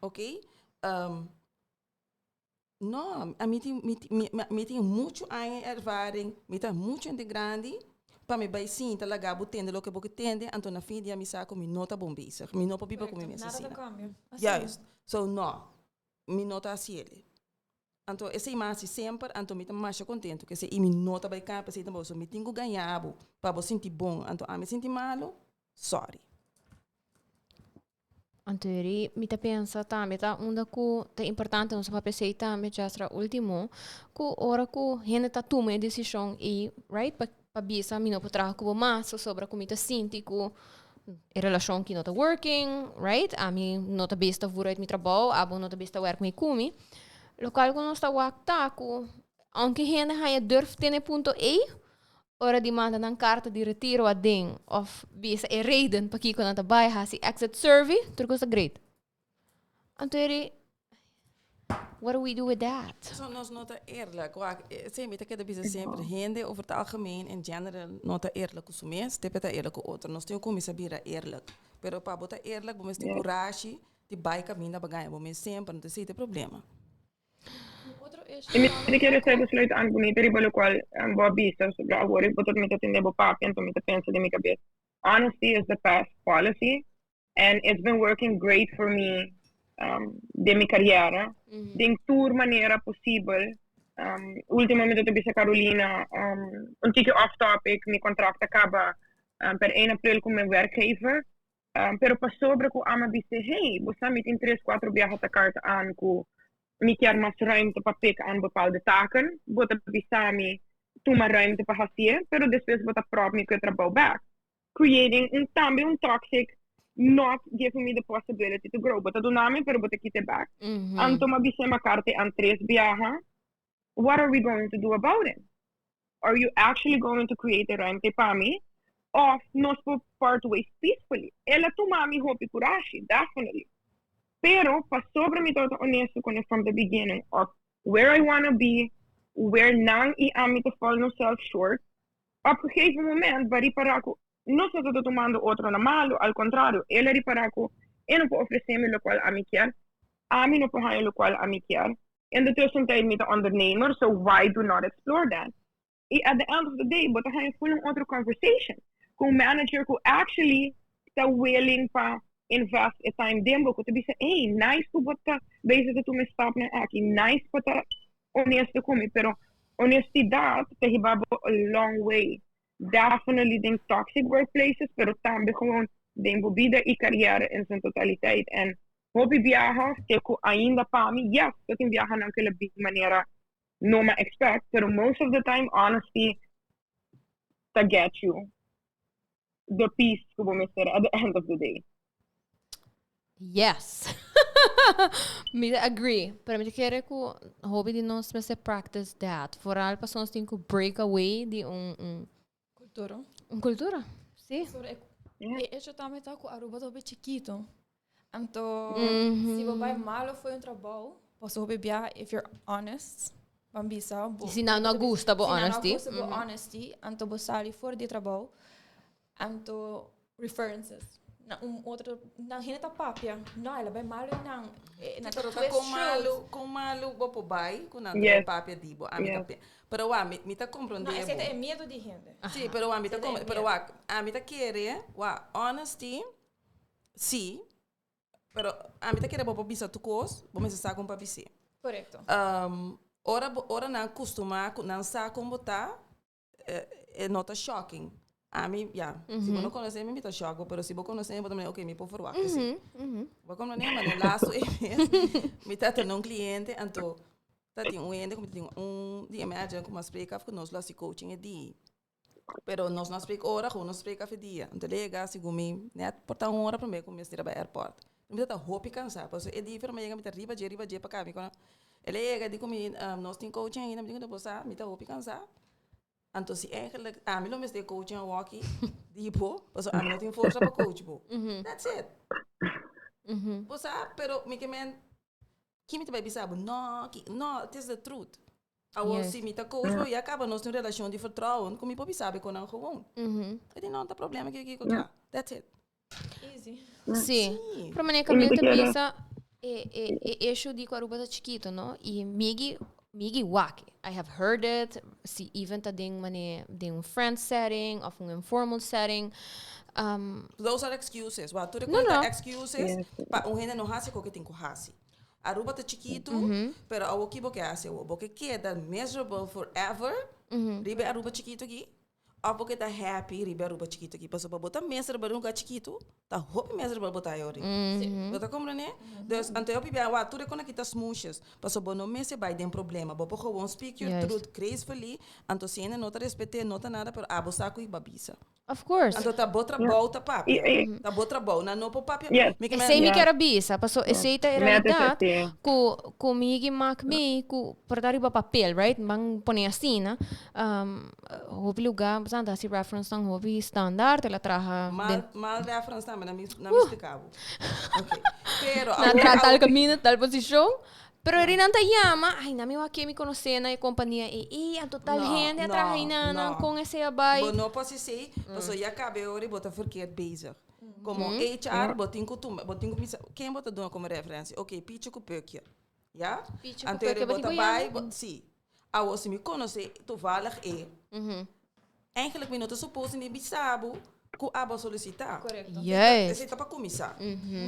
ok, No, ami tin, mi, mi, mi tin muchu aña ervaring, mi ta muchu hende grandi pa mi bai sinta laga bo tende loke bo ke tende, anto na fin di dia mi sa ku mi no ta bon bezig, mi no por biba ku mi mes Nada ta asina. kambia. Asina. Juist. So no, mi no ta hasi el'e. Anto esei mi a hasi semper, anto mi ta masha kontentu ku esei i mi no ta bai kambia esei tampoco. So mi tin ku gaña bo pa bo sinti bon, anto ami sinti malu, sorry. Anto eri mi ta pensa tambe ta unda ku ta importante nos a papia esei tambe Jasra ultimo ku ora ku hende ta tuma e desishon ei right pa pa bisa mi no por traha ku bo mas pasobra ku mi ta sinti ku e relashon aki no ta working right ami no ta bes ta vooruit mi trabou abo no ta bes ta werk mi ku mi lokual ku nos ta wak ta ku aunke hende haña durf tene punto ei Ora di manda nan karta di retiro aden of bisa e reden pakiko nan ta bai hasi exit survey, tur kos ta great. Anto eri, what do we do with that? So nos no ta eerlijk. Wak, esei mi ta keda bisa semper, hende over het algemeen in general no ta eerlijk ku su mes, te pe ta eerlijk ku otro. Nos tin ku kuminsá bira eerlijk. Pero pa bo ta eerlijk bo mester tin kurashi di bai kaminda pa gaña bo mes semper, no ta esei ta e problema. I mi ta kere ser besluit aan bunita riba locual bo a bisa sobra awor bo ta mi ta tende bo papia enton mi ta pensa den mi cabes honesty is the best policy and it's been working great for me den mi cariera den tur manera posibel ultimo mi ta bisa Carolina un tiki off topic mi contract a caba per 1 april cu mi werkgever Pero pasobra ku ama bis'é, Hey, bo sa mi tin tres kuatro biaha ta karta aan ku mi kier mas ruimte pa pik aan bepaalde taken. Bo ta bisa mi tuma ruimte pa hasié, pero despues bo ta prop mi ku e trabou bek. Creating un tambe un toxic. not giving me the possibility to grow. Bo ta duna mi, pero bo ta kita back. Anto m'a bis'é m'a karta an tres biaha, what are we going to do about it? Are you actually going to create a ruimte pa mi? Of nos por part ways peacefully? El a tuma mi hopi kurashi, definitely. Pero pasobra mi tabata honesto kuné from the beginning of where I wanna be, where nan i ami ta fall nosself short, op gegeven moment bo a ripará ku nos no ta tumando otro na malu, al kontrario, el a ripará ku e no por ofresé mi lokual ami kier, ami no por haña lokual ami kier. In de tussentijd mi ta ondernemer, so why do not explore that? I at the end of the day, bo ta haña full un otro conversation ku un manager ku actually ta willing pa invest e time den bo, ku ta bisa, hey, nice ku bo ta bezig ta tuma e stapnan aki, nice pa ta honesto ku mi, pero honestidad ta hiba bo a long way. Definitely den toxic workplaces, pero tambe gewoon den bo bida i carrière in zijn totaliteit. En hopi biaha te ku ainda pa mi, yes, ta tin biahanan ku el a bin manera no m'a expect, pero most of the time honesty ta get you the peace ku bo mester at the end of the day. Yes. Mi ta agree. Pero mi ta kere ku hopi di nos mester practice that. Vooral pasobra nos tin ku break away di un, un, Cultura. un cultura. Sí. Sobre e, e hecho tambe ta ku Aruba ta hopi chikito. Anto, si bo bai malo fo'i un trabou, bo hopi bia if you're honest, ban bisa bo. I si nan no gusta bo honesty. Si nan no gusta bo honesty, anto bo sali for di e trabou, anto references. Na un otro, nan hende ta papia, no, el a bai malo i nan, nan ta Pero ta twist kon truth. malu, kon malu bo por bai ku nan ta Yes. papia di bo. Ami ta Yes. pe- Pero wak, mi, mi ta komprondé No, esei bo. ta e miedu di hende. Sí, pero wak, mi ta Esei ta e kom- pero miedu. wak, ami ta kere, wak, honesty, Sí, pero ami ta kere bo por bisa tur kos, bo mester sa kon pa bis'é. Korekto. Ora bo, ora nan kustumá ku nan sa kon bo ta, e no ta shocking. Ami, ya, si bo no konosé mi, mi ta shock bo, pero si bo konosé mi, bo ta mira, ok, mi por verwagt esei. Bo komprendé? Manera laatste e mes, mi ta tene un kliente, anto ta tin un hende ku mi ta tin un di e manager ku mi a spreek af ku nos lo hasi coaching e di. Pero nos no a spreek ora, gewoon nos spreek afe dia. Anto el a yega segun mi net por ta un ora prome ku mi mester a bai airport. Mi tabata hopi kansa, pasobra e dia mi a yega mi ta riba dje riba dje pa kami ku el a yega di ku mi nos tin coaching ainda, mi di ku bo sa mi ta hopi kansa. Anto si eigenlijk ami lo mester coaching awoki di bo, pasobra ami no tin forsa pa coach bo. That's it. Bo sa, pero mi ke men Ki mi ta bai bisa bo? No, ki, no, it is the truth. Awor, si mi ta coach bo, ya caba nos tin un relacion di vertrouwen, cu mi por bisa bo con nan gewoon. E di, no, ta problema ki ki, kla. That's it. Easy. Sí. Sí. Pero manera Y mi Camila ta ta kere. bisa, e, e, e issue di cu Aruba ta chikito, no? Y migi, migi wak. I have heard it, si even ta den mane, den un friend setting of un informal setting. Um, Those are excuses. Wa, tur e No, cu ta no. excuses Yes. pa un hende no haci cu ke tin cu haci. Aruba ta chikitu, pero awo ki bo ke hasi awo? Bo ke keda miserable forever riba e Aruba chikitu aki? Of bo ke ta happy riba e Aruba chikitu aki? Pasobra bo ta miserable riba un lugar chikitu, ta hopi miserable bo ta ayori. Bo ta komprende? Dus, anto e hopi bia, wak, tur e kon aki ta smoesjes. Pasobra bo no mester bai den problema. Bo por gewoon speak your truth gracefully, anto si hende no ta respet'é, no ta nada, pero abo sa ku i bo a bisa. Of course. Anto ta bo trabou ta papia. Ta bo trabou. Nan no por papia. Yes. Mi ke men- Esei mi Yeah. kier a bisa, paso esei ta e Net is realidad así. ku ku mi higi mak mi ku por ta riba papel, right? Ban pone asina. Um, hopi lugar, bo sa ta hasi reference nan hopi standaard, el a traha Mal, den mal reference tambe, na mi, na mi splika bo. Ok. Pero, nan awor- traha tal awor- kaminda, tal posishon. Pero eri nan ta yama, ay, nan mi wak ke mi konosé na e kompania ei, ei, anto tal No, hende a traha no, einan, nan no. kon esei a bai. Bo no por hasi esei, pasobra ya kabe ora bo ta verkeerd bezig. Komo HR bo tin ku tuma, bo tin ku bisa, ken bo ta duna komo referensia? Ok, Picho ku Pukje, ya? Picho ku Anto eri Pukje, bo bo tin ta ku bai, yama? bo, si. Awor si mi konosé toevallig e, Eigenlijk mi no ta supose ni bisa bo ku abo a solisitá. Korekto. Juist. Esei ta pa kuminsá.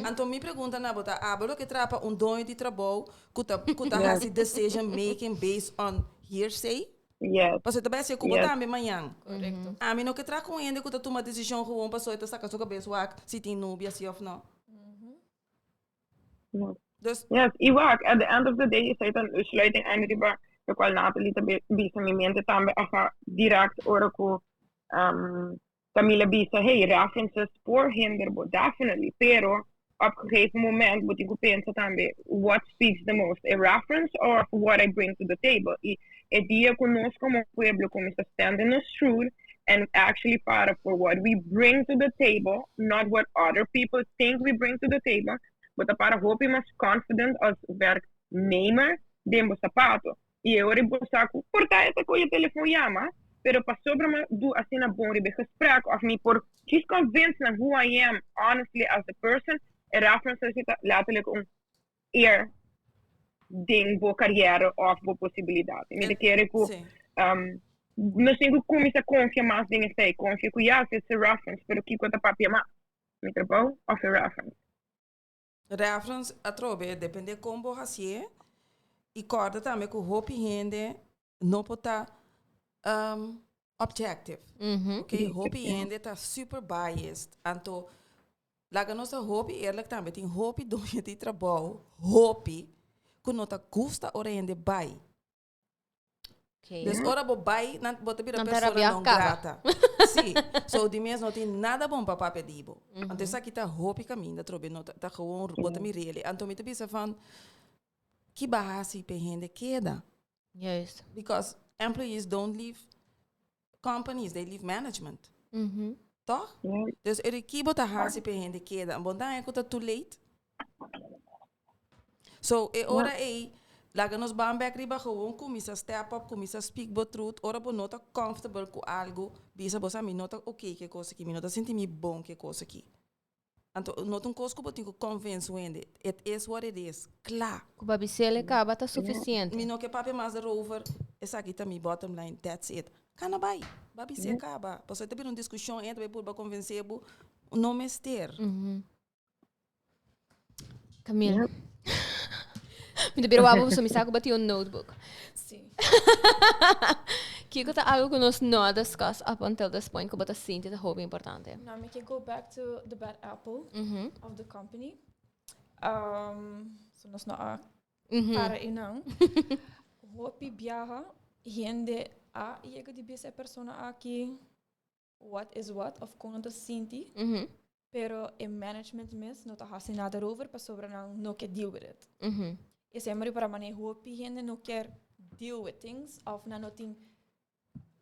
Anto mi pregunta na bo ta abo loke traha pa un doño di trabou ku ta ku ta hasi decision making based on hearsay? Yes. Pasobra ta bai hasié ku bo Yes. tambe mañan. Korekto. Ami no ke traha ku un hende ku ta tuma desishon gewoon pasobra e ta saka su kabes wak si tin nubia si òf no. Yes. Dus Yes, i wak, at the end of the day esei ta een sluiting einde riba lokual Nathalie ta bisa mi mente tambe a ga direct ora ku um, Camila bisa, hey, references por hinder bo, definitely, pero op gegeven moment bo tin ku pensa tambe, what speaks the most, a reference or what I bring to the table? I e dia ku nos komo pueblo kuminsá stand in nos truth and actually para for what we bring to the table, not what other people think we bring to the table, bo ta para hopi mas confident as werknemer den bo sapato. I e ora bo sa ku por ta e ta kohe telefon yama, pero pasobra mi do asina bon riba e gesprek of mi por just convince nan who I am honestly as a person, e references ta letterlijk un eer den bo carrière of bo posibilidad. Mi ta kere ku nos tin ku kuminsá konfia mas den esei, konfia ku yes, it's a reference, pero kiko ta papia mas? Mi trabou of e reference? Reference atrobe, depende kon bo hasié i kòrda tambe ku hopi hende no por ta objective. Ok, hopi hende ta super biased. Anto laga nos ta hopi eerlijk tambe, tin hopi doño di trabou, hopi, ku no ta gusta ora hende bai. Okay. Dus ora bo bai, nan, bo ta bira Nan ta persona rabia non caba. grata. Sí. So di mes no tin nada bon pa papia di bo. Anto esaki ta hopi caminda trobe, no ta, ta gewoon bo ta mirele. Anto mi ta bisa van, ki ba hasi p'e hende keda? Juist. Because employees don't leave companies, they leave management. Toch? Dus eri ki bo ta hasi p'e hende keda? Bo ta haña ku ta too late? So e ora ei, laga nos ban bek riba gewoon kuminsá step up, kuminsá speak bo truth. Ora bo no ta comfortable ku algu, bisa bo sa mi no ta okay ku e kos aki, mi no ta sinti mi bon ku e kos aki. Anto no ta un kos ku bo tin ku convince un hende, it is what it is, kla. Ku bo a bis'el e kaba ta sufisiente. Mi no ke papia mas erover, esaki ta mi bottom line, that's it. Kana bai, bo a bis'é kaba. Pasobra e ta bira un diskushon, e ta bai purba konvensé bo, no mester. Camille. Mi ta bira wak bo mi sa ku bo tin un notebook. Sí. Kiko ta algo ku nos no a discuss up until this point ku bo ta sinti ta hopi importante? Nou, mi ke go back to the bad apple of the company. So nos no a para einan. Hopi biaha hende a yega di bisa e persona aki what is what of kon nan ta sinti, pero e management mes no ta hasi nada erover pasobra nan no ke deal with it. E semper para mane hopi hende no kier deal with things of nan no tin,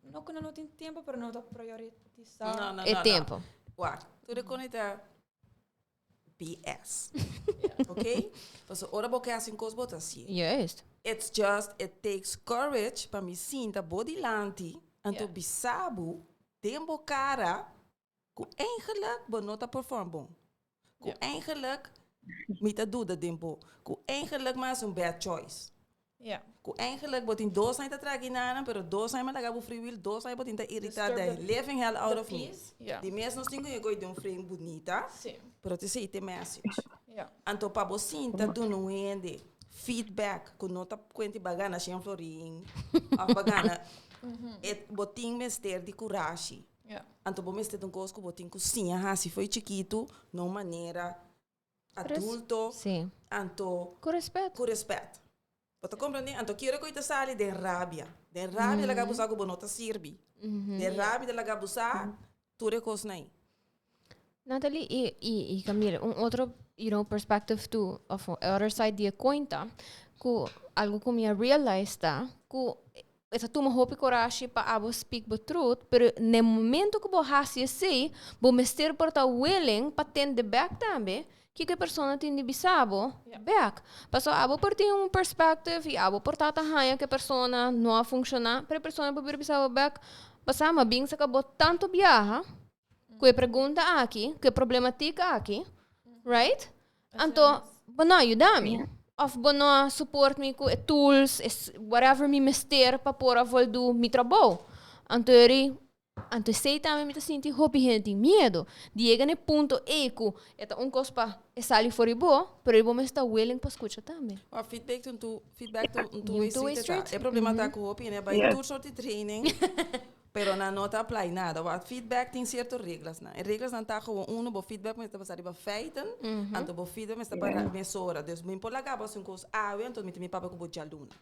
no ku nan no tin tempo pero no ta prioritisa. No, no, E no, no. tempo. Wak, tur e kos ta BS. Ok? Pasobra ora bo ke hasi un kos bo ta hasié. Juist. It's just, it takes courage pa mi sinta bo dilanti anto bisa bo den bo kara ku eigenlijk bo no ta perform bon. Ku eigenlijk mi ta duda den bo. Ku eigenlijk mi a hasi un bad choice. Ku eigenlijk bo tin dos aña ta traha guinana, pero dos aña mi a laga bo free will, dos aña bo tin ta irita the living hell out of me. Di mes nos tin ku yega den un frame bunita, pero ta esei ta e message. Anto pa bo sinta duna un hende feedback ku no ta kuenta bo a gana shen florin of bo a gana, bo tin mester di kurashi. Anto bo mester ta un kos ku bo tin ku siña hasi fo'i chikitu na un manera adulto, Sí. anto Ku respet. ku respet. Bo ta komprendé? Anto kier ku i ta sali den rabia. Den rabia ta laga bo sa ku bo no ta sirbi. Den rabia ta laga bo sa tur e kosnan ei. Natalie i i i Camille, un otro you know perspective too of other side di e coin ta ku algo ku mi a realize ta ku E ta tuma hopi corashi pa abo speak bo truth, pero n'e momento cu bo haci esey, bo mester por ta willing pa tende bek tambe kico e persona tin di bisa bo bek. Pasobra abo por tin un perspective y abo por ta ta haña cu e persona no a funciona, pero e persona por bira bisa bo bek, Pasá, ma bin saca bo tanto biaha cu e pregunta aki, cu e problematica aki, right? Anto, bo no a yuda mi. Of bo no a support mi cu e tools, e whatever mi mester pa por a voldu mi trabou. Anto eri, anto esey tambe mi ta sinti hopi hende tin miedo. Di yega na e punto ey cu e ta un cos pa e sali for di bo, pero bo mester ta willing pa scucha tambe. Wa feedback ta un two, feedback ta un two way Un two-way street e ta. street. E problema ta cu hopi hende a bay tur soort di training. Pero nan no ta apply nada. Wak feedback tin cierto reglasnan. E reglasnan ta gewoon uno, bo feedback mester basa riba feiten, anto bo feedback mester para mesora. Dus mi por laga bo haci un cos awe, anto mi ta mi papia cu bo djaluna.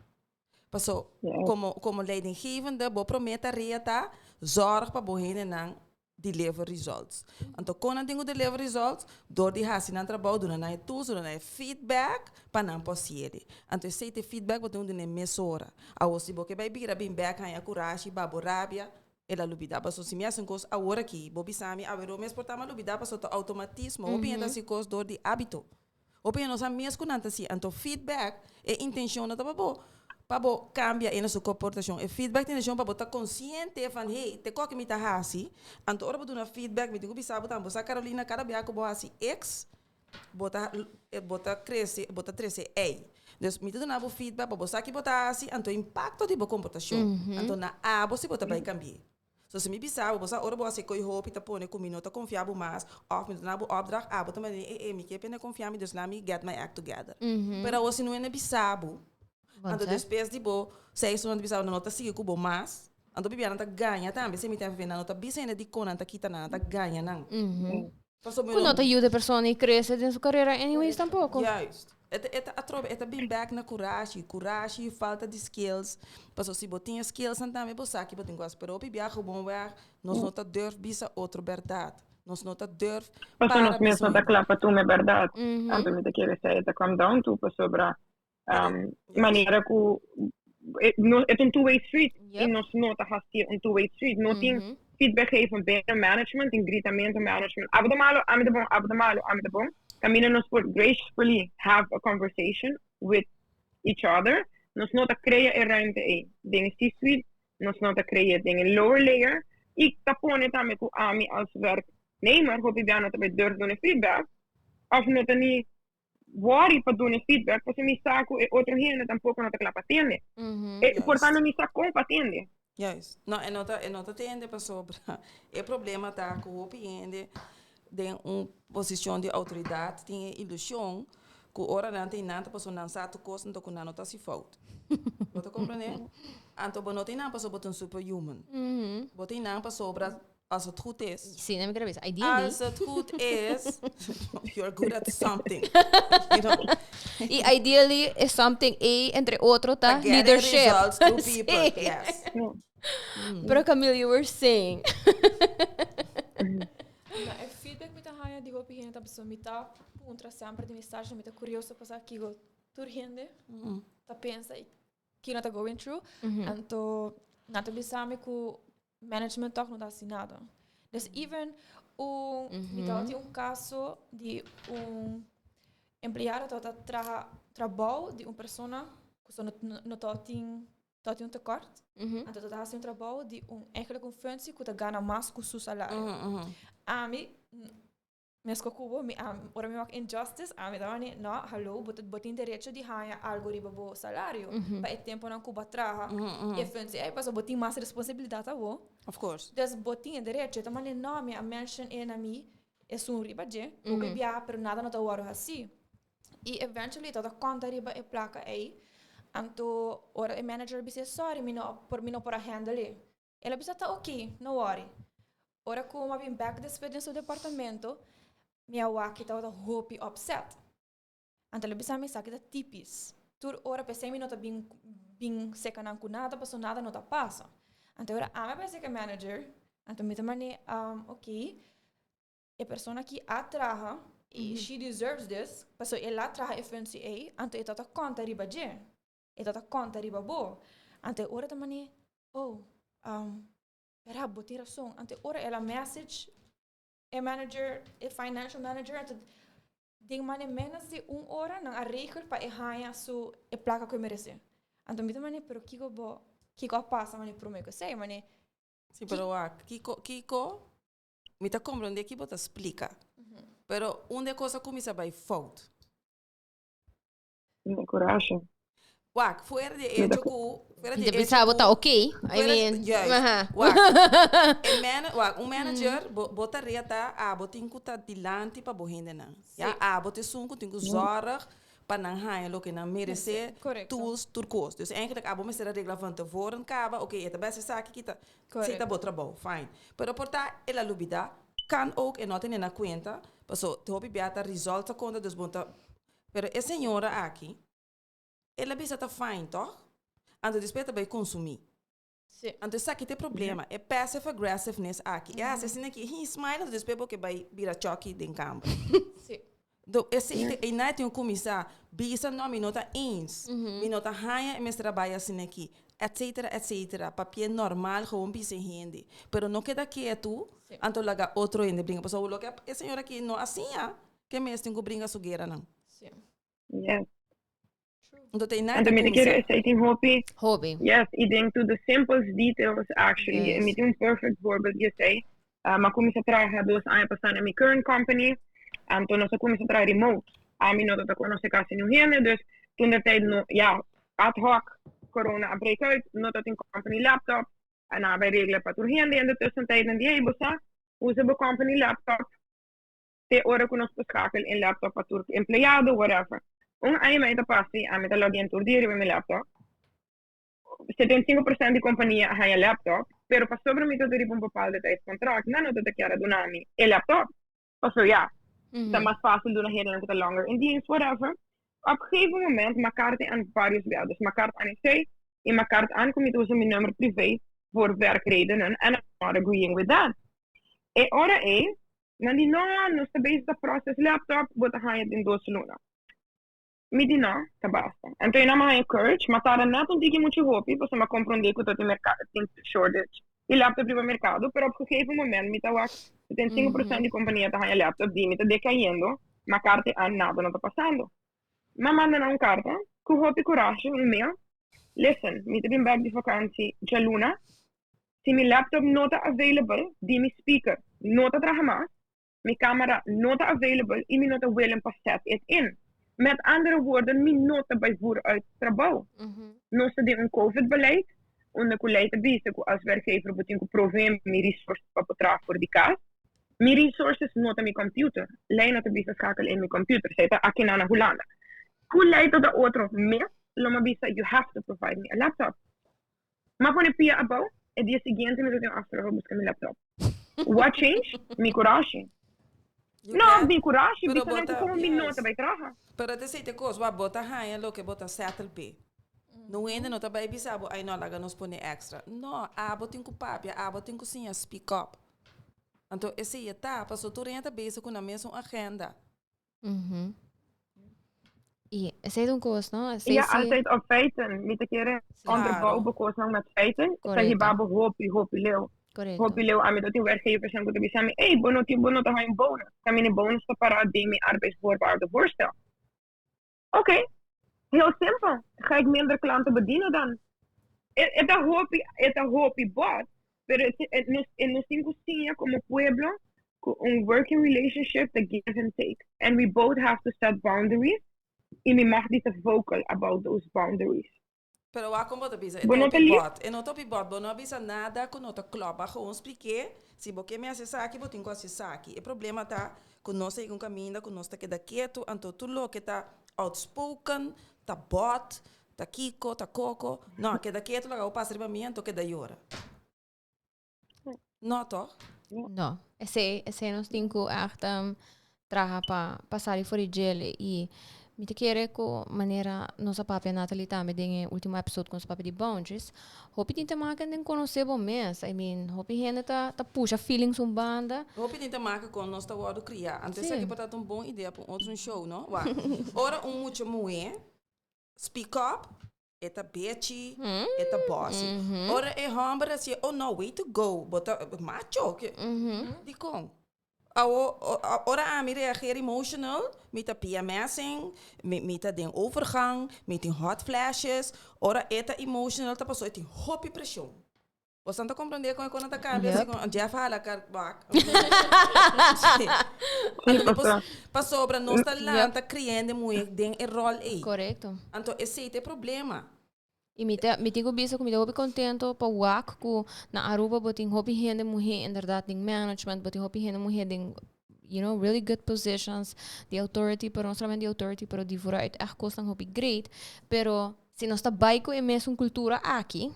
Paso, como, como leidinggevende, bo prome tarea ta zorg pa bo hendenan. deliver results. Anto kon nan tin ku deliver results? Dor di hasi nan trabou, duna nan e tools, duna nan e feedback pa nan por hasié. Anto esei ta e feedback bo tin ku duna mesora. Awor si bo ke bai bira bin bèk haña kurashi, ba bo rabia, el a lubidá. Pasobra si mi hasi un kos awor aki, bo bisa mi awe mes por ta mi a lubidá pasobra ta outomatismo. Hopi hende ta hasi kos dor di hábito. Hopi hende no sa mes ku nan ta hasi. Anto feedback, e intenshon no ta pa bo pa bo kambia e na su komportashon. E feedback ta intenshon pa bo ta konsiente van hey, te koke mi ta hasi. Anto ora bo duna feedback mi tin ku bisa bo tambe, bo sa Carolina kada bia ku bo hasi X, bo ta bo ta krese bo ta trese Y. Dus mi ta duna bo feedback pa bo sa ki bo ta hasi, anto impakto di bo komportashon. Anto na abo si bo ta bai kambi'é. So si mi bisa bo, bo sa ora bo hasi koi hopi ta pone ku mi no ta konfia bo mas, òf mi ta duna bo opdracht, abo ta manda e e mi ke pene konfia mi, dus laat mi get my act together. Pero awor si no hende bisa bo, anto despues di bo seis luna ta bisa bo nan no ta sigui ku bo mas, anto bibianan ta gaña tambe, si mi ta nan no ta bisa hende dikon nan ta kita nan, nan ta gaña nan. Pasobra Ku no ta yuda e persona i krese den su karera anyways tampoko. Juist. E ta, e ta atrobe, e ta bin bek na kurashi. Kurashi, falta di skills. Pasobra si bo tin e skillsnan tambe bo sa ki bo tin ku hasi. Pero hopi biaha gewoon weg nos no ta durf bisa otro bèrdat. Nos no ta durf Pasobra para nos mes bisa no ta hende. kla pa tuma e bèrdat. Anto mi ta kere sa e ta come down to pasobra manera ku e no e ta un two way street i nos no ta hasi un two way street. No tin feedback geven binnen management, tin gritamento management. Abo ta malo, ami ta bon, abo ta malo, ami ta bon. Kaminda nos por gracefully have a conversation with each other. Nos no ta krea e ruimte ei den e C-suite, nos no ta krea den e lower layer i ta pone tambe ku ami als werknemer hopi bia no ta bai durf duna feedback òf no ta ni worry pa duna feedback pasobra mi sa ku e otro hende tampoko no ta kla pa tende. E por tanto mi sa kon pa tende. Juist. No, e no ta, e no ta tende pasobra e problema ta ku hopi hende den un posishon di outoridat tin e ilushon ku ora nan ta einan ta pasobra nan sa tur kos anto ku nan no ta hasi fout. Bo ta komprendé? Anto bo no ta einan pasobra bo ta un superhuman. Bo ta einan pasobra Als het goed is. Sí, no me quiero bisa. Ideally. Als het goed is, you're good at something. You know? Y ideally is something A, entre otro, ta Getting leadership. results through people. Sí. Yes. Pero Camille, you were saying. Na e feedback mi ta haña di hopi hende ta pasobra mi ta puntra semper di mi stage, mi ta curioso pa sa kiko tur hende ta pensa y kiko nan ta going through. Anto nan ta bisa mi ku management toch no ta hasi nada. Dus even un, mi tabatin un caso di un empleado tabata traha trabou di un persona ku so no, no tabatin, tabatin un tekort. Anto tabata hasi un trabou di un, eigenlijk un functie ku ta gana mas ku su salario. Ami, Mesco cu bo, mi a, ora mi wak injustice, ami ta wani, no, hallo, bo ta, bo tin derecho di haña algo riba bo salario, pa e temponan cu bo a traha e functie ey, pasobra bo tin mas responsabilidad awo. Of course. Dus bo tin e derecho. E ta manda, no, mi a mention e na mi, esun riba dje, hopi biaha, pero nada no ta wòrdu haci. Y eventually ta ta conta riba e placa ey, anto ora e manager a bisa, sorry, mi no por, mi no por a handle e. El a bisa ta ok, no worry. Ora ku mi a bin bek despues den su departamento, mi a wak ki tabata hopi upset. Anto el a bisa mi esaki ta tipis. Tur ora p'esei mi no ta bin bin seka nan ku nada pasobra nada no ta pasa. Anto ora ami a bai seka e manager, anto mi ta manera ok, e persona aki a traha i she deserves this, pasobra el a traha e functie ei, anto e tabata konta riba dje. E ta ta konta riba bo. Anto e ora ta mane, oh, um, pera, bo tin rason. Anto e ora el a message e manager, e financial manager, anto den mane menos di un ora nan a regel pa e haña su e plaka ku e merese. Anto mi ta mane, pero kiko bo, kiko a pasa mane prome ku esei? Mane, Sí, pero wak, kiko, kiko, mi ta komprende ki bo ta splika. Pero un di e kos a kuminsá bai fout. Mi coraje. Wak, fuera di hecho ku, fuera di Te hecho pensaba ku, ta ok. I fuera, mean, juist, aha. wak, e man, wak, un manager, bo, bo tarea ta, abo tin ku ta dilanti pa bo hendenan. Ya, abo ta esun ku tin ku zorg pa nan haña loke nan meresé, Correcto. tools, tur kos. Dus eigenlijk abo mester a regla van tevoren kaba, oké, e ta bes esaki kita, si ta bo trabou, fine. Pero por ta el a lubida, kan ook e no a tene na kuenta, paso te hopi bia ta results a konta, dus bo ta Pero e señora aki, el a bisa ta fine, toch? Anto despues ta bay consumi. Sí. Anto esaki ta e problema, e passive aggressiveness aki. E hasi asina ki, he smile, anto despues bo ke bai bira Chucky den kamber. Do esei te, einan e tin ku kuminsá bisa no, mi no ta eens, mi no ta haña e mester a bai asina aki, etcetera, etcetera. Papia normal, gewoon bisa e hende. Pero no keda ketu, anto laga otro hende bringa. Pasobra loke e señor aki no a siña, ke mes tin ku bringa su gueranan. Yes. Anto te einan Anto ta mi ta kere kuminsá. esei tin hopi. Hopi. Yes, i den to the simplest details actually. Yes. Mi tin un perfect voorbeeld di esei. Mi a kuminsá traha 2 aña pasá na mi current company. Anto nos a kuminsá traha remote. Ami no tabata konosé kasi niun hende, dus toen de tijd no, ja, ad hoc corona a break uit, no tabatin company laptop. En a bai regla pa tur hende in de tussentijd en di, hey, bo sa, usa bo company laptop te ora ku nos por schakel in laptop pa tur empleado, whatever. Un aña i mei ta pasa, ami ta login tur dia riba mi laptop. 75% di kompania a haña laptop, pero pasobra mi ta riba un bepaalde tijdscontract, nan no ta kier duna mi e laptop. Paso ja, ta mas fásil duna hende ku ta langer in dienst, whatever. Op een gegeven moment, m'a kaart aan varios bel. Dus m'a kaart aan esei, i m'a kaart aan ku mi ta usa mi nummer privé voor werkredenen, and I'm not agreeing with that. E ora ei, nan di no, nos ta bezig ta process laptop, bo ta haña den 2 luna. Mi di no, ta basta. Anto nan a haña courage, m'a tarda net un tiki muchu hopi, pasobra m'a komprondé ku tin merkado, tin shortage di laptop riba merkado, pero op een gegeven moment, mi ta wak, 75% di kompania ta haña laptop, di mi ta decayendo, m'a kaart aan nada no ta pasando. M'a manda nan un karta, ku hopi courage, un mail. Listen, mi ta bin back di vakantie djaluna. Si mi laptop no ta available, di mi speaker no ta traha mas, mi kamera no ta available i mi no ta willing pa set it in. Met andere woorden, mi no ta bai voer uit trabou. Nos ta den un COVID-beleid, unda ku lei ta bisa ku als werkgever bo tin ku provee mi resources pa por traha for di kas. Mi resources no ta mi computer. Lei no ta bisa schakel in mi computer. Esei ta aki na Hulanda. Ku lei ta otro mes, lo m'a bisa you have to provide me a laptop. M'a pone pia abou, e dia siguiente mi tin afspraak pa buska mi laptop. What change? Mi courage. You No, get mi courage, Pero bisa nan bota, komo mi no ta yes. bai traha. Pero te sei te kos, wa bo ta haña loke bo ta settle pe. No hende no ta bai bisa bo, ay no, laga nos pone extra. No, abo tin ku papia, abo tin ku siña speak up. Anto esei ta, paso tur hende ta bezig ku nan mesun agenda. I esei ta un kos, no? Esei Ja, si. Altijd op feiten. Mi ta kere onderbouw bo met feiten. Sa hiba bo hopi, hopi leu. Hopi leu. Ami tabatin werkgevers ku ta bisa mi, hey, bo no tin, bo no ta haña bonus. Kaminda bonus ta para den mi arbeidsvoorwaarden voorstel. Oké, heel simpel. Ga ik minder klanten bedienen dan? E ta hopi, e ta hopi bot, pero nos tin ku siña komo pueblo ku un working relationship ta give and take. And we both have to set boundaries. I mi mag di ta vocal about those boundaries. Pero wa kon bo ta bisa, e Bo no ta topi lief? bot, e no topi bot, bo no a bisa nada ku no ta klòp, a gewoon splik'é, si bo ke mi hasi esaki, bo tin ku hasi esaki. E problema ta ku nos ta yega un kaminda ku nos ta keda ketu, anto tur loke ta outspoken, ta bot, ta kiko, ta koko, no, keda ketu laga bo pasa riba mi, anto keda yora. No, toch? No, esei nos tin ku echt traha pa sali for di djele i mi ta kere ku manera nos a papia, Natalie, tambe den e último episode ku nos a papia di boundaries, hopi tin te maken den konosé bo mes. I mean, hopi hende ta pusha feelings un banda. Hopi tin te maken kon nos ta wòrdu kriá. Anto esaki por ta un bon idea pa un otro show, no? Wa, ora un mucha muhé speak up, e ta bitchy, e ta bossy. Ora e hòmber hasi, oh no, way to go, bo ta macho. Dikon? Awo, ora ami reageer emotional, mi ta PMSing, mi ta den overgang, mi tin hot flashes. Ora e ta emotional, ta paso e tin hopi preshon. Bo ta komprondé kon e ta kambia, asina Jeff hala kar bak. Pasobra nos ta lanta kriando muhé den e ròl ei. Anto esei ta e problema. I mi tin ku bisa ku mi ta hopi kontentu pa wak ku na Aruba bo tin hopi hende muhé inderdaad den management, bo tin hopi hende muhé den really good positions, di authority, pero no solamente di authority, pero di vooruit echt kosnan hopi great. Pero si nos ta bai ku e mesun kultura aki,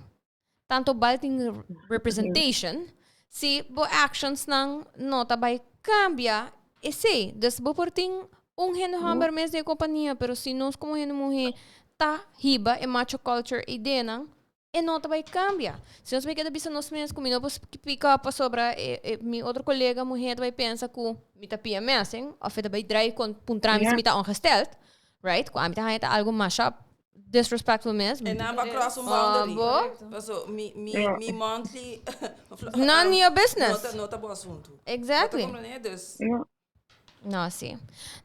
tantu bal tin representation, si bo actions nan no ta bai kambia, esei. Dus bo por tin un hende hòmber mes den kompania, pero si nos komo hende muhé ta hiba e macho culture idea nan, E no ta bai cambia. Si nos bai keda bisa nos mes cu mi no por speak up pasobra e, e, mi otro colega muher ta bai pensa cu mi ta PMSing of e ta bai drai con puntra mi si mi ta ongesteld, right? Cu ami ta haña ta algo masha disrespectful mes. E nan ba cross un boundary. Bo? Paso mi, mi, mi monthly... None your business. No ta, no ta bo asunto. Exactly. Bo ta comprende? Dus... No, sí.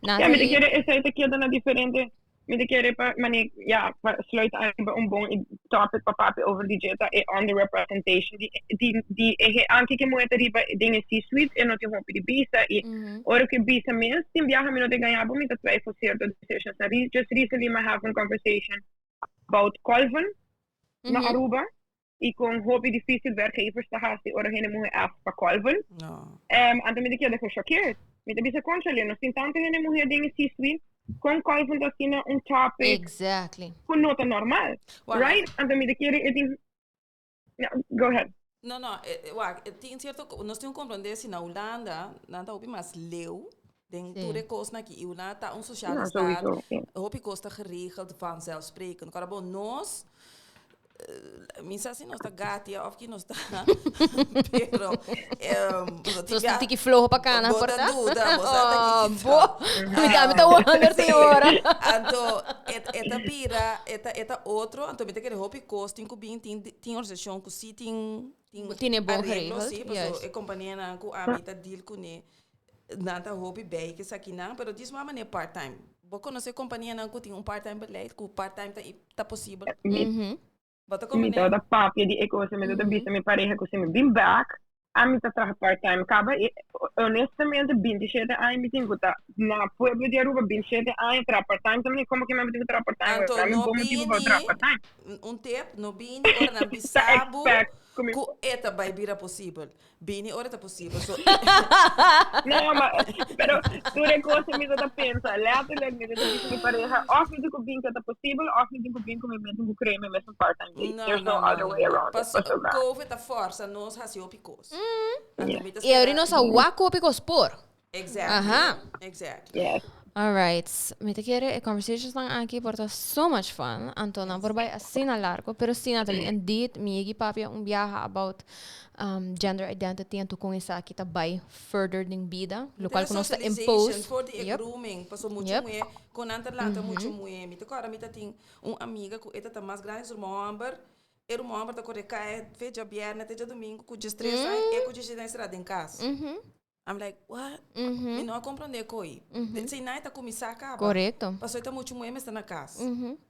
Ja, mi ta kere esei ta keda na diferente. Mi ta kere pa mane, ja, pa sluit aan riba un bon topic pa papia over di dje ta e underrepresentation di di di e he anke ke muhe ta riba den e C-suite e no tin hopi di bisa i ora ku e bisa mes tin biaha mi no ta gaña bo mi ta twijfel cierto decisions. Na just recently mi a have un conversation about kolven na Aruba i kon hopi difícil werkgevers ta hasi ora hende muhe ask pa kolven. No. Anto mi ta keda geshokeerd. Mi ta bisa, Conchale, nos tin tantu hende muhe den e C-suite, kon kolven ta asina un topic ku no ta normal, right? Anto mi ta kere e tin, no, go ahead. No, no, wak, tin cierto, nos tin ku comprende si na Hulanda nan ta hopi mas leu den tur e kosnan aki i Hulanda ta un sociale staat, hopi kos ta geregeld vanzelfsprekend. Kòrda bo, nos Mi sa si nos ta gatia of ki nos ta, pero Nos ta tiki floho pa cana, por ta? Bo ta duda, bo sa ta kiki ta. Bo, mi ta, mi ta wonder tin ora. Anto, e ta bira, e ta, e ta otro, anto mi ta kere hopi kos tin ku bin, tin, tin organisashon ku si tin, tin Tin e bon areglo, geregeld, si, paso juist. e kompanianan ku ami ta deal kuné, nan ta hopi bij ku esakinan, pero dis wou manera part time. Bo konosé kompanianan ku tin un part time beleid, ku part time ta ta posibel? Bo ta Mi komprendé? tabata papia di e kos, mi tabata bisa mi pareha ku si mi bin bek, ami ta traha part time. Kaba i honestamente 27 aña mi tin ku ta na pueblo di Aruba 27 aña traha part time tambe komo ke mi tin ku traha part time? Anto Dame no bon motibu pa bini, traha part time. un tip, no bini ora nan Ta bisa bo expect ku mi ku e ta bai bira posibel. Bini ora ta posibel. So, No, ma, pero tur e cosa mi ta pensa, letterlijk mi ta bisa mi pareja, of mi tin ku bin ku ta posibel, of mi tin ku bin ku mi mes tin ku krea mi mes un part-time gig. no, There's no, no no, other no. way around it. Paso, Pasobra. COVID ta forsa nos hasi hopi kos. Anto mi ta I ahora spera. nos a wak hopi kos por. Exactly. Aha. Exactly. Yes. Alright, mi ta kere e conversations nan aki por ta so much fun, anto nan por bai asina largo, pero si Natalie, indeed, mi yegi papia un biaha about um, gender identity anto con esaki ta bai further den bida, locual cu nos ta impose. For di e Yep. grooming, paso mucho muhe, con nan ta lanta mucho muhe. Mi ta corda mi ta tin un amiga cu e ta ta mas grandi su ruman homber, e ruman homber ta corre cae fe djabierne te djadomingo cu djestres aña, e cu djestres aña sera den cas. I'm like, what? Mi no a comprende koi. Si nai ta kuminsá kaba. Korekto. Pasobra ta muchu muhé mester na kas.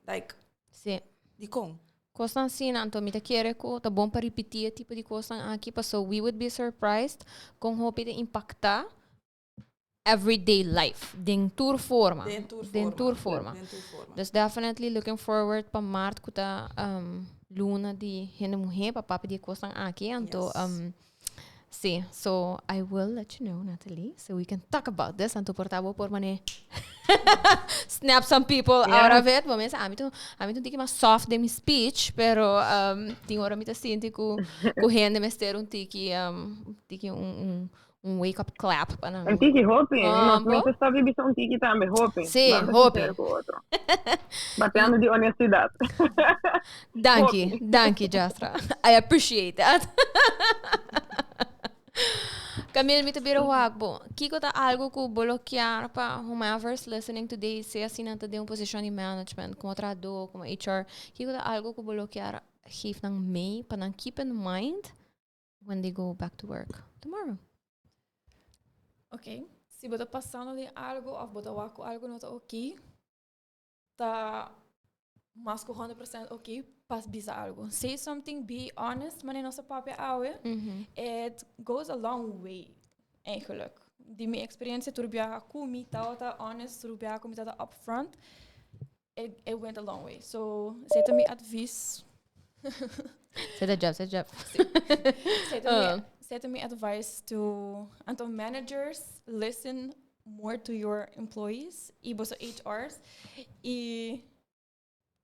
Like, Sí. dikon? Kosnan asina, anto mi ta kere ku ta bon pa ripití e tipo di kosnan aki, paso we would be surprised kon hopi ta impaktá everyday life, den tur forma. Den tur Den forma. tur forma. Den tur forma. Dus definitely looking forward pa mart ku ta luna di hende muhé pa papia di e kosnan aki, anto Yes. Sí, so I will let you know, Natalie, so we can talk about this. Anto por ta bo por mane snap some people out of it. Bo mesa, ami tu, ami tu tiki mas soft den mi speech, pero um, tin ora mi ta sinti ku, ku hende mester un tiki, um, un tiki un, un, un wake up clap pa nan. Un tiki hopi. Ah, Nos bo? mester sta bibi un tiki tambe hopi. Sí, Banda hopi. sincero ku otro. Bateando di honestidad. Danki, Hopi. danki Jastra. I appreciate that. Camille, mi ta bira wak bo. Kiko ta algo ku bo lo kier pa whomever's listening today, sea si nan ta den un posishon di management, komo trahadó, komo HR, kiko ta algo ku bo lo kier geef nan mee pa nan keep in mind when they go back to work tomorrow? Ok, si bo ta pasando den algo of bo ta wak ku algo no ta ok, ta mas ku 100% ok pa bisa algo. Say something, be honest, manera nos a papia awe. It goes a long way, eigenlijk. Di mi experiencia tur biaha ku mi tabata honest, tur biaha ku mi tabata upfront, it went a long way. So, esei ta mi advies. Zet de job, zet de job. Esei ta mi advice to anto managers, listen more to your employees y boso HR's y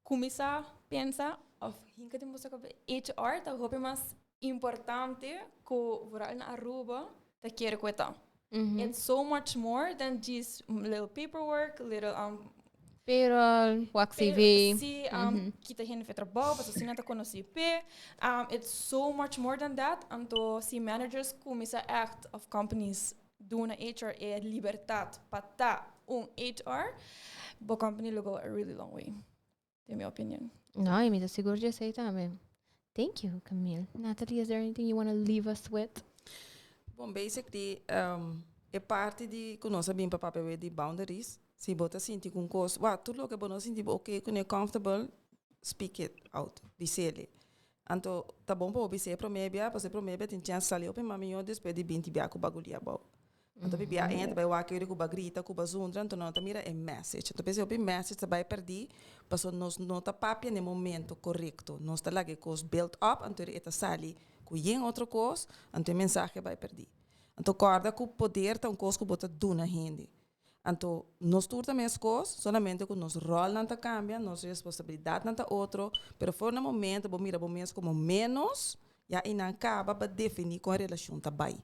cuminsa pensa of hinca den boso cabeza HR ta hopi mas importante cu vooral na Aruba ta kere cu e ta. It's so much more than just little paperwork, little um, Payroll, wak CV. Si, kita hende for trabou, paso asina ta conoci pe. It's so much more than that. Anto, si managers cuminsa echt, of companies duna HR e libertad pa ta un HR, bo company lo go a really long way, in my opinion. No, y mi ta sigur di esey tambe. Thank you, Camille. Natalie, is there anything you want to leave us with? Bon, basically, e parti di cu nos a bin pa papia di boundaries, si bo ta sinti cu cos, wa, tur loke bo no sinti bo okay cu comfortable, speak it out, bisele. Anto, ta bon pa bisé prome bia, paso prome bia tin chance sali opi mami yo despues di 20 bia cu bagulia bou. Anto bia entra bai wak cu ba grita, cu ba zundra, anto no ta mira e message. Anto p'esey opi message ta bai perdi, paso nos no ta papia na momento corecto. Nos ta laga e cos build up, anto e ta sali cu yen otro cos, anto e mensahe bai perdi. Anto corda cu poder ta un cos cu bo ta duna hende. Anto nos tur ta mes cos, solamente cu nos rol nan ta cambia, nos responsabilidad nan ta otro, pero for na momento bo mira bo mes como menos, ya y nan caba pa defini con e relacion ta bai.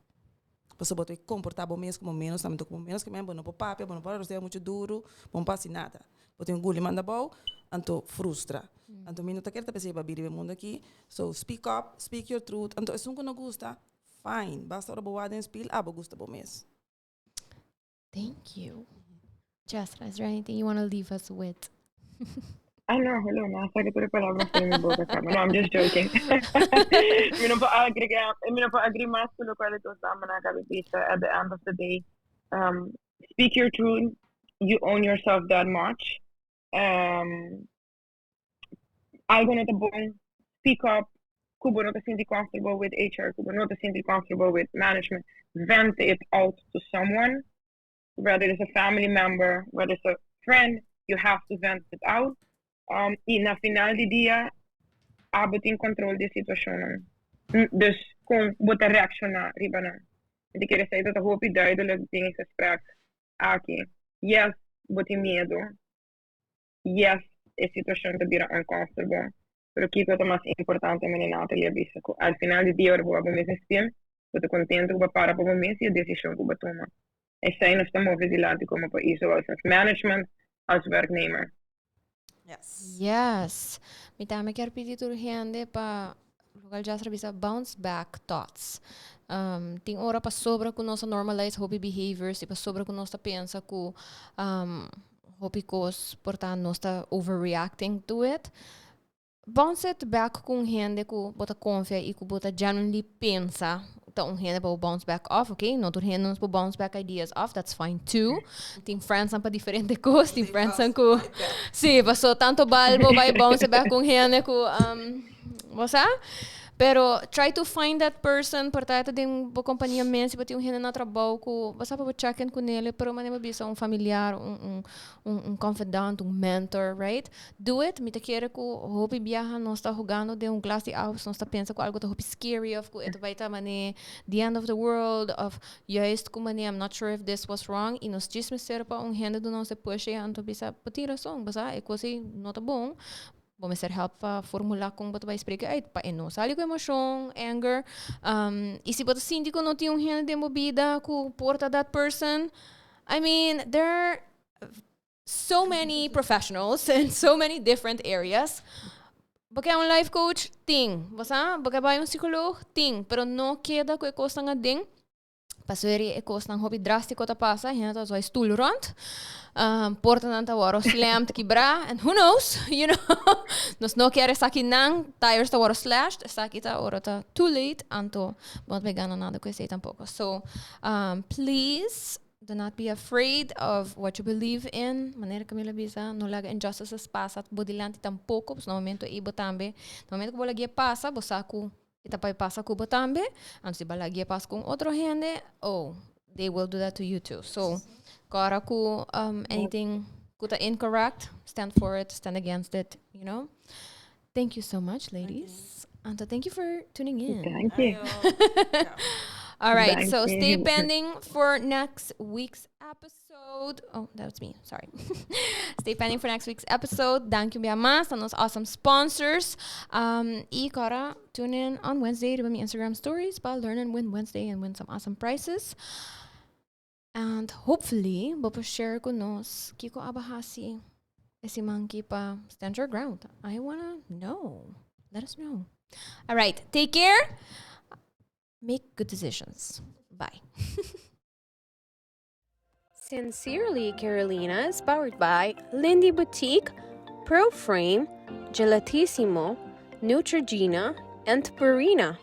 Paso bo ta comporta bo mes como menos, tambe como menos que men, bo no por papia, bo no por rosea mucho duro, bo no por haci nada. Bo tin guli manda bou, anto frustra. Anto mi no ta kere ta p'esei pa bira e mundo aki. So speak up, speak your truth. Anto esun cu no gusta, fine. Basta ora bo wak den spiel, abo gusta bo mes. Thank you. Jessra, is there anything you want to leave us with? Ah, no, hello, no, sa cu tur palabra for di mi boca caba. No, I'm just joking. Mi no por agrega, mi no por agree mas cu loke e dos damanan a caba di bisa. At the end of the day, speak your truth. You own yourself that much. Algo no ta bon, speak up. Cu bo no ta sinti comfortable with HR, cu bo no ta sinti comfortable with management, vent it out to someone, whether it's a family member, whether it's a friend, you have to vent it out. Y na final di dia, abo tin control di situacion. Dus con bo ta reacciona riba nan. Mi kier sey dat hopi duidelijk den gesprek aki. Yes, bo tin miedo. Yes, e situacion ta bira uncomfortable. Pero kiko ta mas importante, manera Natalie a bisa, cu al final di dia, ora bo bo mes spin, bo ta contento cu bo para pa bo mes y e decision cu bo tuma. Esey nos ta move dilanti como pais, zowel als management als werknemer. Yes. Yes. Mi tambe kier pidi tur hende pa local Jasra bisa bounce back thoughts. Tin ora pa sobra cu nos a normalize hopi behaviors y pa sobra cu nos ta pensa cu hopi cos por ta nos ta overreacting to it. Bounce it back cu un hende cu bo ta confia y cu bo ta genuinely pensa ta un hende pa bo bounce back off, ok? No tur hende nos por bounce back ideas off, that's fine too. Tin friends pa diferente cos, tin friends cu. Si, paso tanto bal bo bay bounce back cu un hende cu bo sa? Pero try to find that person, por ta den bo compania mes, si bo tin un hende na trabou cu bo sa pa bo check in cu nele, pero manera bo bisa un familiar, un confidant, un mentor, right? Do it. Mi ta kere cu hopi biaha nos ta hogando den un glas di awa, nos ta pensa cu algo ta hopi scary of cu e ta bay ta mane the end of the world of juist cu mane I'm not sure if this was wrong y nos djis mester pa un hende duna nos e push ey anto bisa bo tin razon, bo sa e cos ey no ta bon, bo mester help pa formula con bo ta bay spreek uit pa e no sali cu emocion, anger, y si bo ta sinti cu no tin un hende den bo bida cu por ta that person, I mean, there are so many professionals in so many different areas. Bo kier un life coach? Tin. Bo sa? Bo kier bay un psicoloog? Tin. Pero no keda cu e cosnan aden. Pasobra e cosnan hopi drastico ta pasa. Hende ta zwaai stoel rond. Portanan ta worde slammed, kibra. And who knows? Nos no kier esaki nan. Tires ta worde slashed. Esaki ta ora ta too late. Anto, bo no ta bay gana nada cu esey tampoco. So, please, do not be afraid of what you believe in. Manera Camila bisa, no laga injustices pasa bo dilanti tampoco. Pues na momento ey bo tambe, na momento cu bo laga pasa, bo sa cu e ta pasa cu bo tambe. Anto si bo laga pasa cu otro hende, oh, they will do that to you too. So, ora cu anything cu ta incorrect, stand for it, stand against it. Thank you so much, ladies. Anto, thank you for tuning in. Thank you. All right, Thank so stay you. Pending for next week's episode. Oh, that was me. Sorry. Stay pending for next week's episode. Thank you, mas, and those awesome sponsors. Y corda, tune in on Wednesday to my Instagram stories about Learn and Win Wednesday and win some awesome prizes. And hopefully, bo por share cu nos kiko abo a hasi. E siman aki pa stand your ground? I wanna know. Let us know. All right, take care. Make good decisions. Bye. Sincerely Carolina is powered by Lindy Boutique, Pro Frame, Gelatissimo, Neutrogena, and Purina.